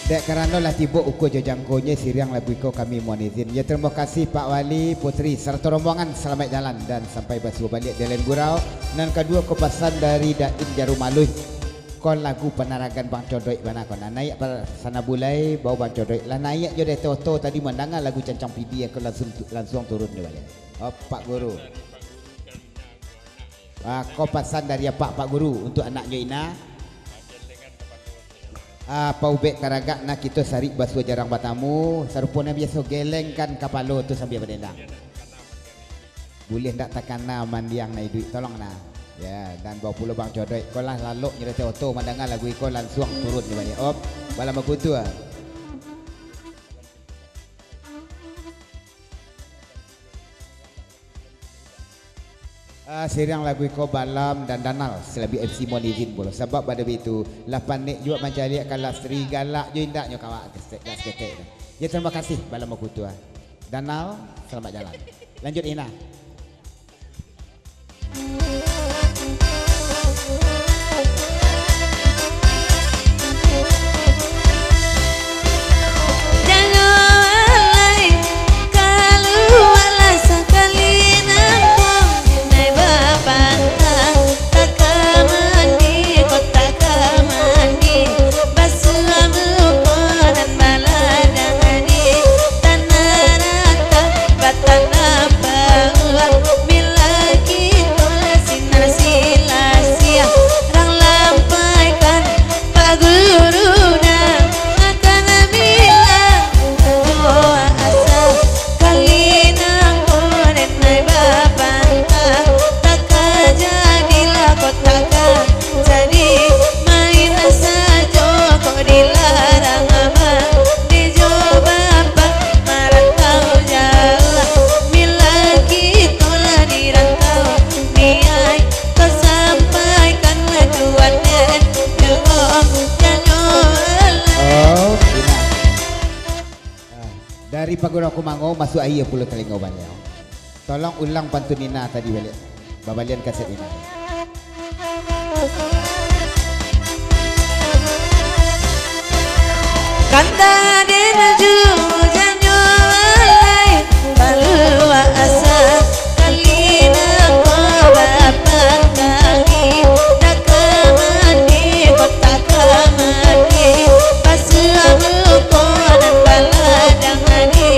Dek karano lah tibo ukua jo jangkonyo, siriang lagu iko kami mohon izin. Ya, terima kasih Pak Wali, Putri, sarato rombongan, salamaik jalan dan sampai basuo baliak di lain gurau. Nan kaduo ko pasan dari Daim Jarum Aluih. Ko lagu panaragan Bang Codoik bana ko. Nah, naiak pa-, sana bulai, bau Bang Codoik. Lah naiak jo dari oto tadi mandanga lagu Cancang Pidi, ko langsung tu-, langsung turun jo baliak. Oh, Pak Guru. Ah, ko pasan dari apak, Pak Guru, untuak anaknyo Ina. Ah, paubek karagak nah kito sarik basuo jarang batamu, sarupo nan biaso gelengkan kapalo tu sambia badendang. Buliah ndak takana mandiang na iduik, tolong nah. Ya, dan bau pulo Bang Codoik, ko lah lalok nyeretai oto mandanga lagu iko lansuang turun di baliak. Op, balam bakutu ah. Ah, siriang lagu iko Balam dan Danal, silabiah M C mohon izin pulo. Sabab bada baitu, lah panek juo mancaliak kalas ri galak jo indaknyo kawak, dak saketek tu. Ya, terima kasih, Balam Bakutu ah. Danal, selamat jalan. Lanjut, Ina. Jangan alai, kalualah sakali nangko, nai bapantang, takamandi, ko takamandi, basuo muko nan baladang di tanah rata, batanam pauah, bila kito lah sinan silasiah, rang lampaikan Pak Guru nah, akan bilang doa asa. Kali nangko den nai bapantang, takajadilah ko takajadi, main sajo ko dilarang abang, di jo bapak marantau jauah, bila kito lah di rantau, niai ko sampaikanlah tuan den, yo, janyo alah. Oh, Ina. Ah, dari Pagurau Kumango, masuak aia pulo talingo baliau. Tolong ulang pantun Ina tadi baliak. Babalian kaset Ina. Kanda den ju janyo alai, palua asa, kali nangko bapantang, dak ka mandi, ko tak ka mandi, basuo muko nan baladang di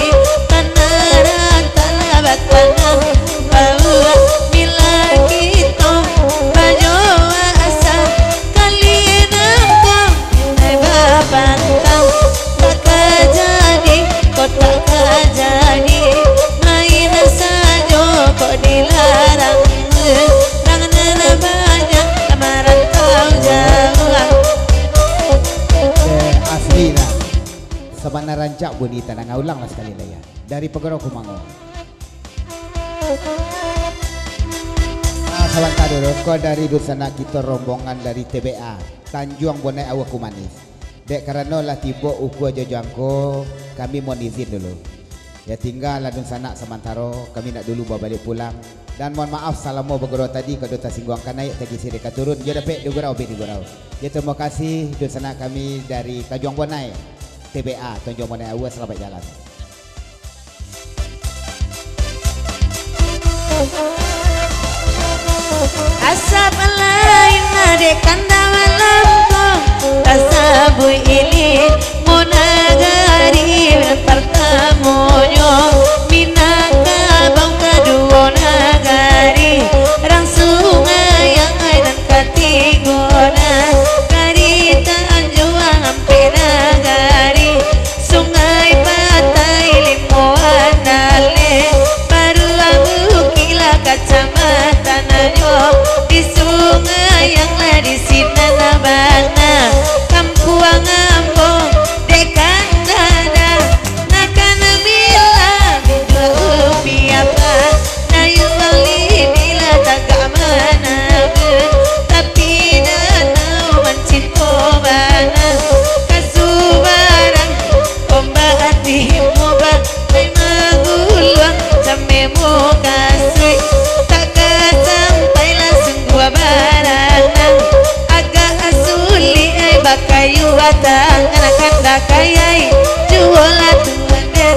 tanah rata, batanam pauah, bila kito bajoa asa, kali nangko nai bapantang, tak ka jadi, ko tak ka jadi, main sajo ko dilarang, urang nan banyak marantau jauah. Eh, asli lah. Sabana rancak bunyi tanang, ulang lah sakali lai, ya. Dari Pagurau Kumango. Ah, sabanta dulu, ko dari dunsanak kito rombongan dari T B A, Tanjuang Bonai Aua Kumanis. Dek karano lah tibo ukua jo jangko, kami mohon izin dulu. Ya, tingga lah dunsanak samantaro, kami nak dulu babaliak pulang. Dan mohon maaf, salamo bagurau tadi, kalau tasingguang ka naiak, tagisi dek ka turun, yo dapek digurau, bek digurau. Ya, terima kasih, dunsanak kami dari Tanjuang Bonai, T B A, Tanjuang Bonai Aua, selamat jalan. Asap lain dek kanda malam ko, tasabuik ilin mo nagari nan partamonyo, Minangkabau kaduo nagari, rang Sungai Angai nan katigo nagari, Tanjuang Ampek nagari. Sungai Patai limo andale, Paruang Bukik lah kacamatan nyo, di sungai yang lah di sinan bana, kampuang ambo dek kanda da, nakan bilang duo rupiah pa. Nayuang lidi lah tagak manabe, tapi danau mancinto bana. Kasubarang ombak ati muba, lai maguluang cambe mukasuik. Tak ka sampai lah sungguah Kayu batang, anak kandak kayai, juo lah tu ande,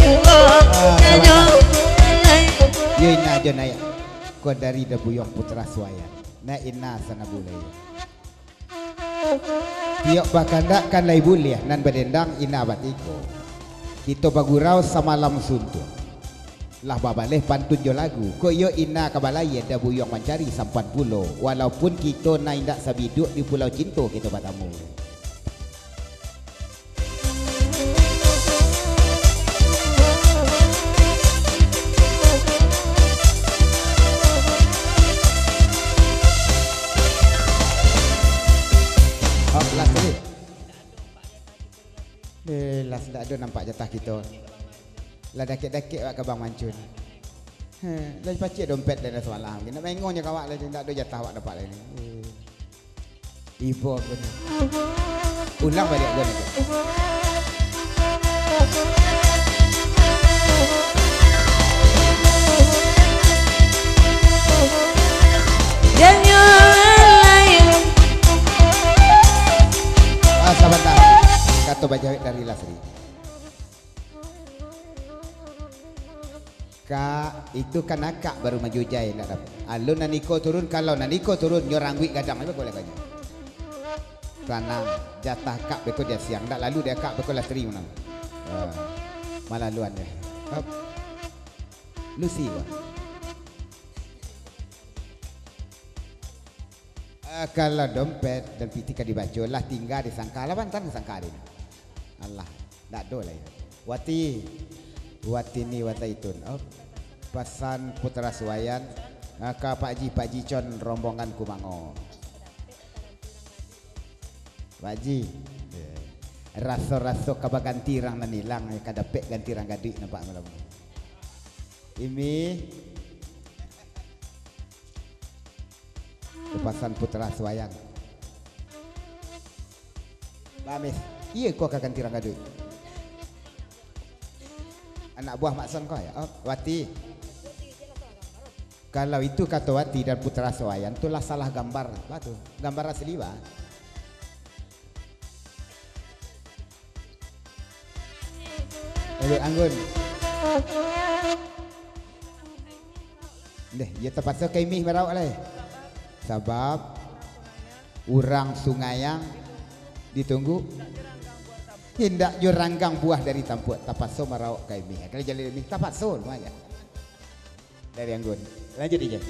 juo, ah, janyo, sabantak. Yo, Ina jo Naya. Ko dari Dabuyuang Putra Suayan. Nah, Ina sana bulai. Tiok bakandak kan lai buliah, nan badendang Ina batiko. Kito bagurau samalam suntuang. Lah babaleh pantun jo lagu. Kok iyo Ina ka balayia, Dabuyuang mancari sampan pulo. Walaupun kito nan indak sabiduak di pulau cinto kito batamu. Oh, last tadi. Eh, last, ndak ado nampak jatah kito. Lah dakek-dakek awak ka Bang Mancun. Heh, lah pacik dompet dari samalam. Nak main ngonyo ka awak lah, ndak ado jatah awak dapat lai ni. Eh. Ibo ko ni. Ulang baliak ko ni. Janyo alai. Ah, sabanta. Kato bajawek dari Lasri. Kak, itu kan akak baru manjujai, ndak dapek. Alun nan iko turun, kalau nan iko turun, nyo rangguik gadang, apo boleh kanyo. Tanang, jatah akak beko di asiang, ndak lalu di akak beko Lasri mano. Ah, malaluan deh. Hop. Lucy, wah. Ah, kalau dompet dan pitih ka dibaco, lah tingga di sangka, lah bantan di sangka deh. Alah, ndak ado lai. Wati, Watini, Wataitun. Oh, pasan Putra Suayan, ah, ka Pak Ji, Pak Ji Con, rombongan Kumango. Pak Ji, eh, raso-raso ka baganti rang nan ilang, eh, ka dapek ganti rang gaduik nampak malam ni. Imi. Pasan Putra Suayan. Bamis. Iyo ko ka ganti rang gaduik. Anak buah Mak Son ko yo. Oh, Wati. Kalau itu kato Wati dan Putra Suayan tu lah salah gambar. Apo tu? Gambar asli, bah. Uluk Anggun. Deh, iyo tapaso ka Imih marauk lai. Sabab urang Sungaiang ditunggu. Indak jo ranggang buah dari tampuak, tapaso marauk ka Imih. Kalau jaleh Imih, tapaso mah aja. Dari Anggun. Lanjut, D J.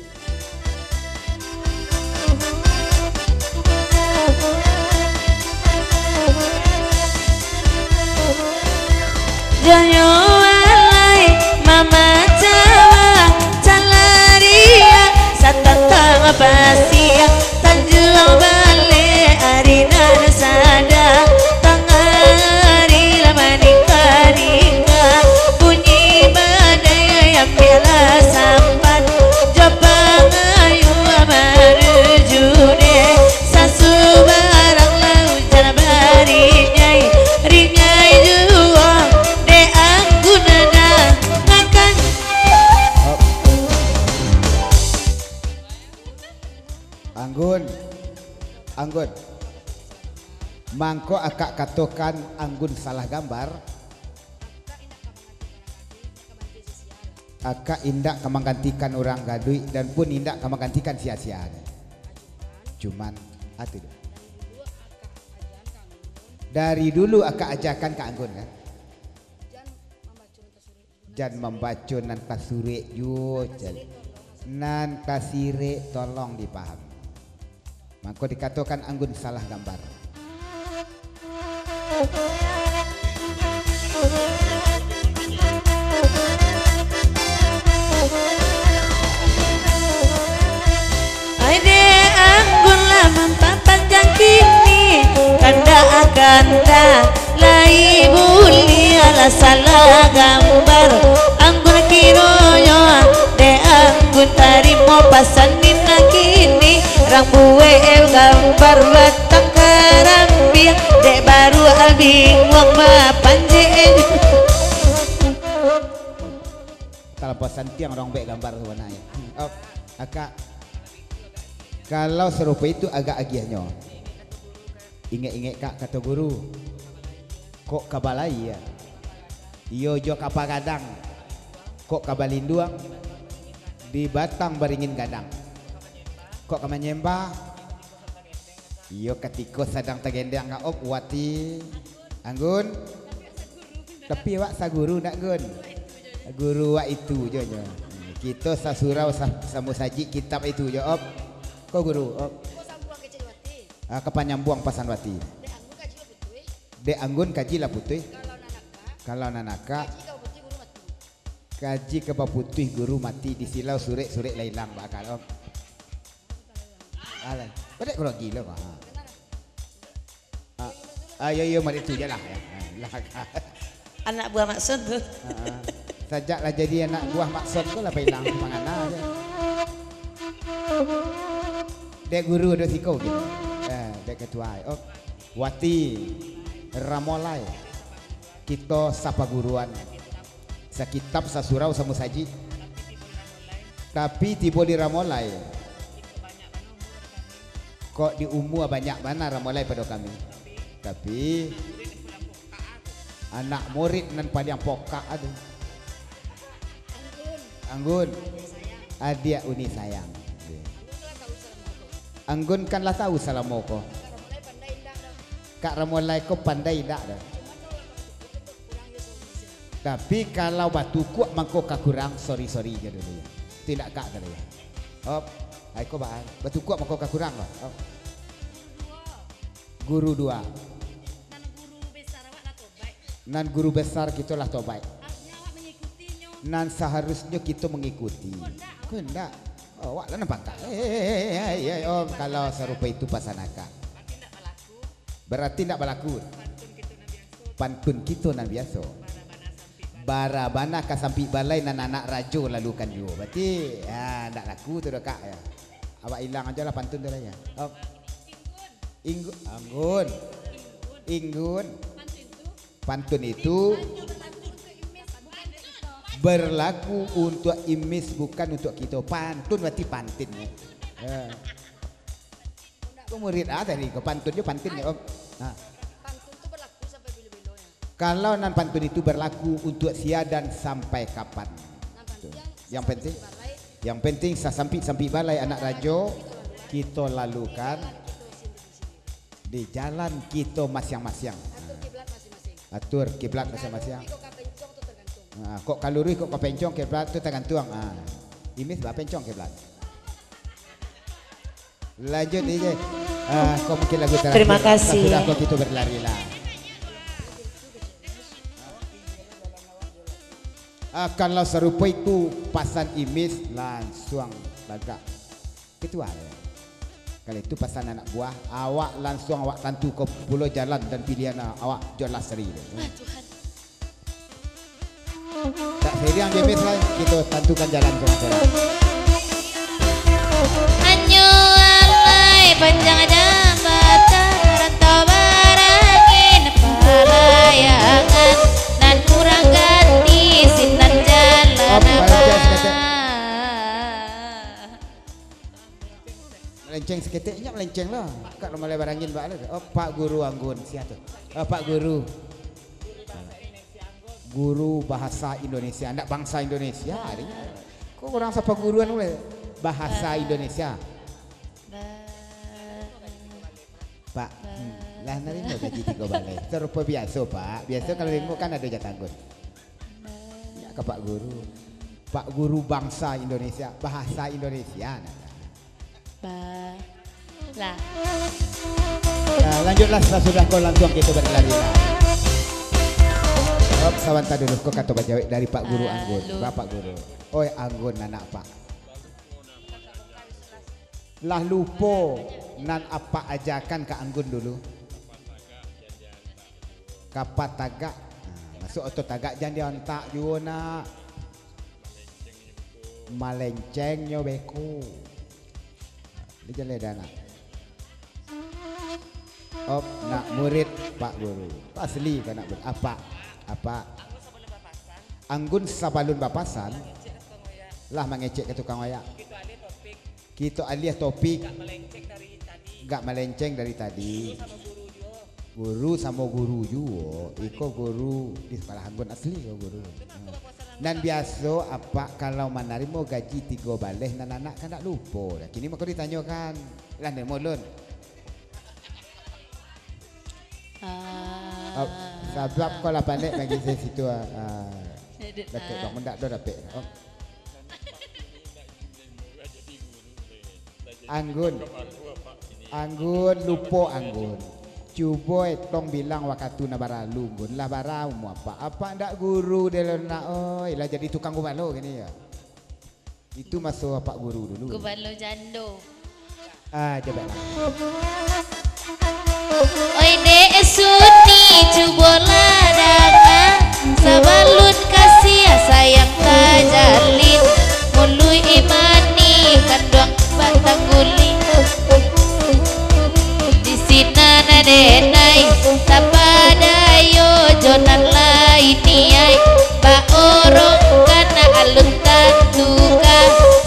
Janyo alai mamacah salaria, satantang pasiang, tanjuang baleh ari nan sadang, tangah ari lah maningga-ningga, bunyi badai ambiaklah sampan, jo pangayuan manuju deh, sasubarang lah ujan barinyai, rinyai juo dek Anggun dangakan. Anggun, Anggun. Mangko akak katokan Anggun salah gambar. Akak indak ka manggantikan urang gaduik dan pun indak ka manggantikan sia-sia. Cuman, atu tu. Dari dulu akak ajakan ka Anggun, kan? Jan mambaco nan tasuruik juo, jan. Nan tasirek tolong dipahami. Mangko dikatokan Anggun salah gambar. Ai dek Anggun lah mampapanjang kini, kandak-kandak lai buliah lah salah gambar. Anggun kironyo dek Anggun tarimo pasan Ina kini, rang buek gambar batang karambia, dek baru binguang bapanjek. Talampau santiang rang buek gambar tu bana, yo. Oh, akak. Kalau sarupo itu agak agiahnyo. Ingek-ingek kak, kato guru, kok ka balai, yo? Iyo jo kapa gadang, kok ka balinduang di batang baringin gadang, kok ka manyembah. Iyo, katiko sadang tagendang ka, op, wati, anggun. Tapi awak saguru ndak, Gun? Guru awak itu jo, jo. Kito sasurau, sa-, samusajik kitab itu jo, op. Ko guru, op. Ah, ka panyambuang pasan wati. Dek anggun kaji lah putuih. Kalau nan akak, kaji ka baputuih guru mati, di silau surek-surek lah ilang bakal, om. Alah, badek kalau gilo, Pak. Ah, ah, iyo, iyo, mari tu je lah, ya. Ah, lah. Anak buah Makson tu. Ah, ah. Sajak lah jadi anak buah Makson tu lah, pailang mangana je. Dek guru do siko gitu. Eh, dek ketua, oh. Wati, Ramolai. Kito sapaguruan. Sakitab, sasurau, samusajik. Tapi tibo di Ramolai, kok di umua banyak bana Ramolai pado kami. Tapi, anak murid nan paliang pokak tu. Anggun. Adiak Uni Sayang. Anggun kan lah tahu salamo ko. Kak Ramolai ko pandai indak doh. Tapi kalau batukuak mangko ka kurang, sorry-sorry je dulu, ya. Itu indak kak tadi, ya. Op, ai ko ba-, batukuak mangko ka kurang, Pak. Op. Guru dua. Nan guru besar awak lah tobaik. Nan guru besar kito lah tobaik. Harusnya awak mengikutinyo. Nan saharusnyo kito mengikuti. Ko ndak, awak. Ko ndak. Awak lah nan pangkak. Eh, eh, eh, eh, eh, eh, om, kalau sarupo itu pasan akak. Berarti ndak balaku. Berarti ndak balaku. Pantun kito nan biaso. Pantun kito nan biaso. Bara bana sampik balai. Bara bana ka sampik balai nan anak rajo lalukan juo. Berarti, ah, ndak laku tu doh, Kak, ya. Awak ilang ajo lah pantun tu lah, ya. Om. Inggun. Anggun. Inggun. Pantun itu berlaku untuak imis, bukan untuak kito. Pantun berarti pantin, ya. Ya. Ko murid ah tadi ko, pantun jo pantin jo, om. Nah. Kalau nan pantun itu berlaku untuak sia dan sampai kapan. Yang penting, yang penting sasampik-sampik balai anak rajo, kito lalukan di jalan kito masiang-masiang. Atur kiblat masing-masing. Atur kiblat masing-masing. Ha, kok ka luruih, kok ka pencong kiblat tu tagantuang. Ha. Imis ba pencong kiblat. Lanjut, D J. Ah, ko mungkin lagu terakhir. Terima kasih. Sudah ko kito berlari lah. Ah, kalau sarupo itu pasan imis, lansuang tagak. Ketua, ya. Kalau itu pasan anak buah, awak lansuang awak tantu ko pulo jalan dan pilihan awak jo Lasri. Ah, Tuhan. Tak seriang je, Miss, lah. Kito tantukan jalan sorang-sorang. Anyo alai panjang jambatan, rantau barangin palayangan, nan kurang ganti sinan jalan. Apa, apa, apa? Melenceng saketek, inyo melenceng lah. Kak Ramolai barangin bak lah. Oh, Pak Guru Anggun, sia tu? Oh, Pak Guru. Guru bahasa Indonesia, ndak bangsa Indonesia, adanya. Kok urang sapaguruan uleh? Bahasa Indonesia. Ba-, Pak, hmm, lah narimo gaji tigo baleh. Sarupo biaso, Pak. Biaso kalau narimo kan ado jatah anggun. Ba-, Ya, ka Pak Guru. Pak Guru bangsa Indonesia, bahasa Indonesia. Ba-, lah. Nah, lanjutlah, sasudah ko lansuang kito berlari lah. Hop, sabanta dulu, ko kato bajawek dari Pak Guru Anggun. Halo. Bapak Guru. Oi, Anggun, anak Pak. Lah lupo nan Apak ajakan ka Anggun dulu. Kapa tagak. Nah, masuak oto tagak jan diantak juo, nak. Malencengnyo beko. Di jaleh dah, nak. Op, nak murid Pak Guru. Asli ka nak murid. Apak, apak. Anggun sabalun bapasan, lah mangecek ka tukang oyak. Kito aliah topik. Gak malenceng dari tadi. Gak malenceng dari tadi. Guru samo guru juo Guru samo guru juo, iko guru di Sekolah Anggun asli ko guru. Hmm. Nan biaso apak kalau manarimo gaji tigo baleh nan anak kan dak lupo. Dah kini mako ditanyokan. Lah nemo lun. Ah. Sabab kau lah pandai bagi saya situ, ah, ah, Edit, Datuk ah. Bang, ndak do dapek. Oh. Anggun. Anggun, lupo Anggun. Cubo etong bilang wakatu nan baralu, Anggun. Lah bara umua apak. Apak ndak guru deh lo nak, oi. Lah jadi tukang gubalo kini yo. Itu maso apak guru dulu. Gubalo jando. Ah, coba lah. Oi dek Suni, cubolah danga, sabalun kasiah sayang tajalin, muluik manih kanduang batang guling. Di sinan denai, tapadayo jo nan lai niai, baorongkan alun tantu ka,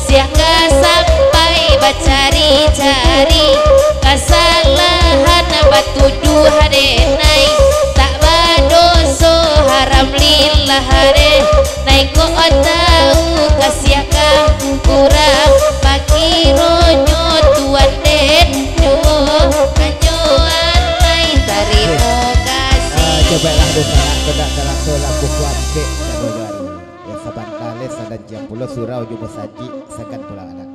siah ka sampai bacari-cari, kasalahan batuduah denai, tak badoso haram lillah deh, nai kok tau kasiah ka urang, pakironyo tuan den juo, hanyo alai tarimo kasih. Ah, cobalah dosa, kau dak taraso lah buku ampek, dah dua hari. Ya, sabanta lai sadanjiang pulo surau jo basajik, sagan pulang anak.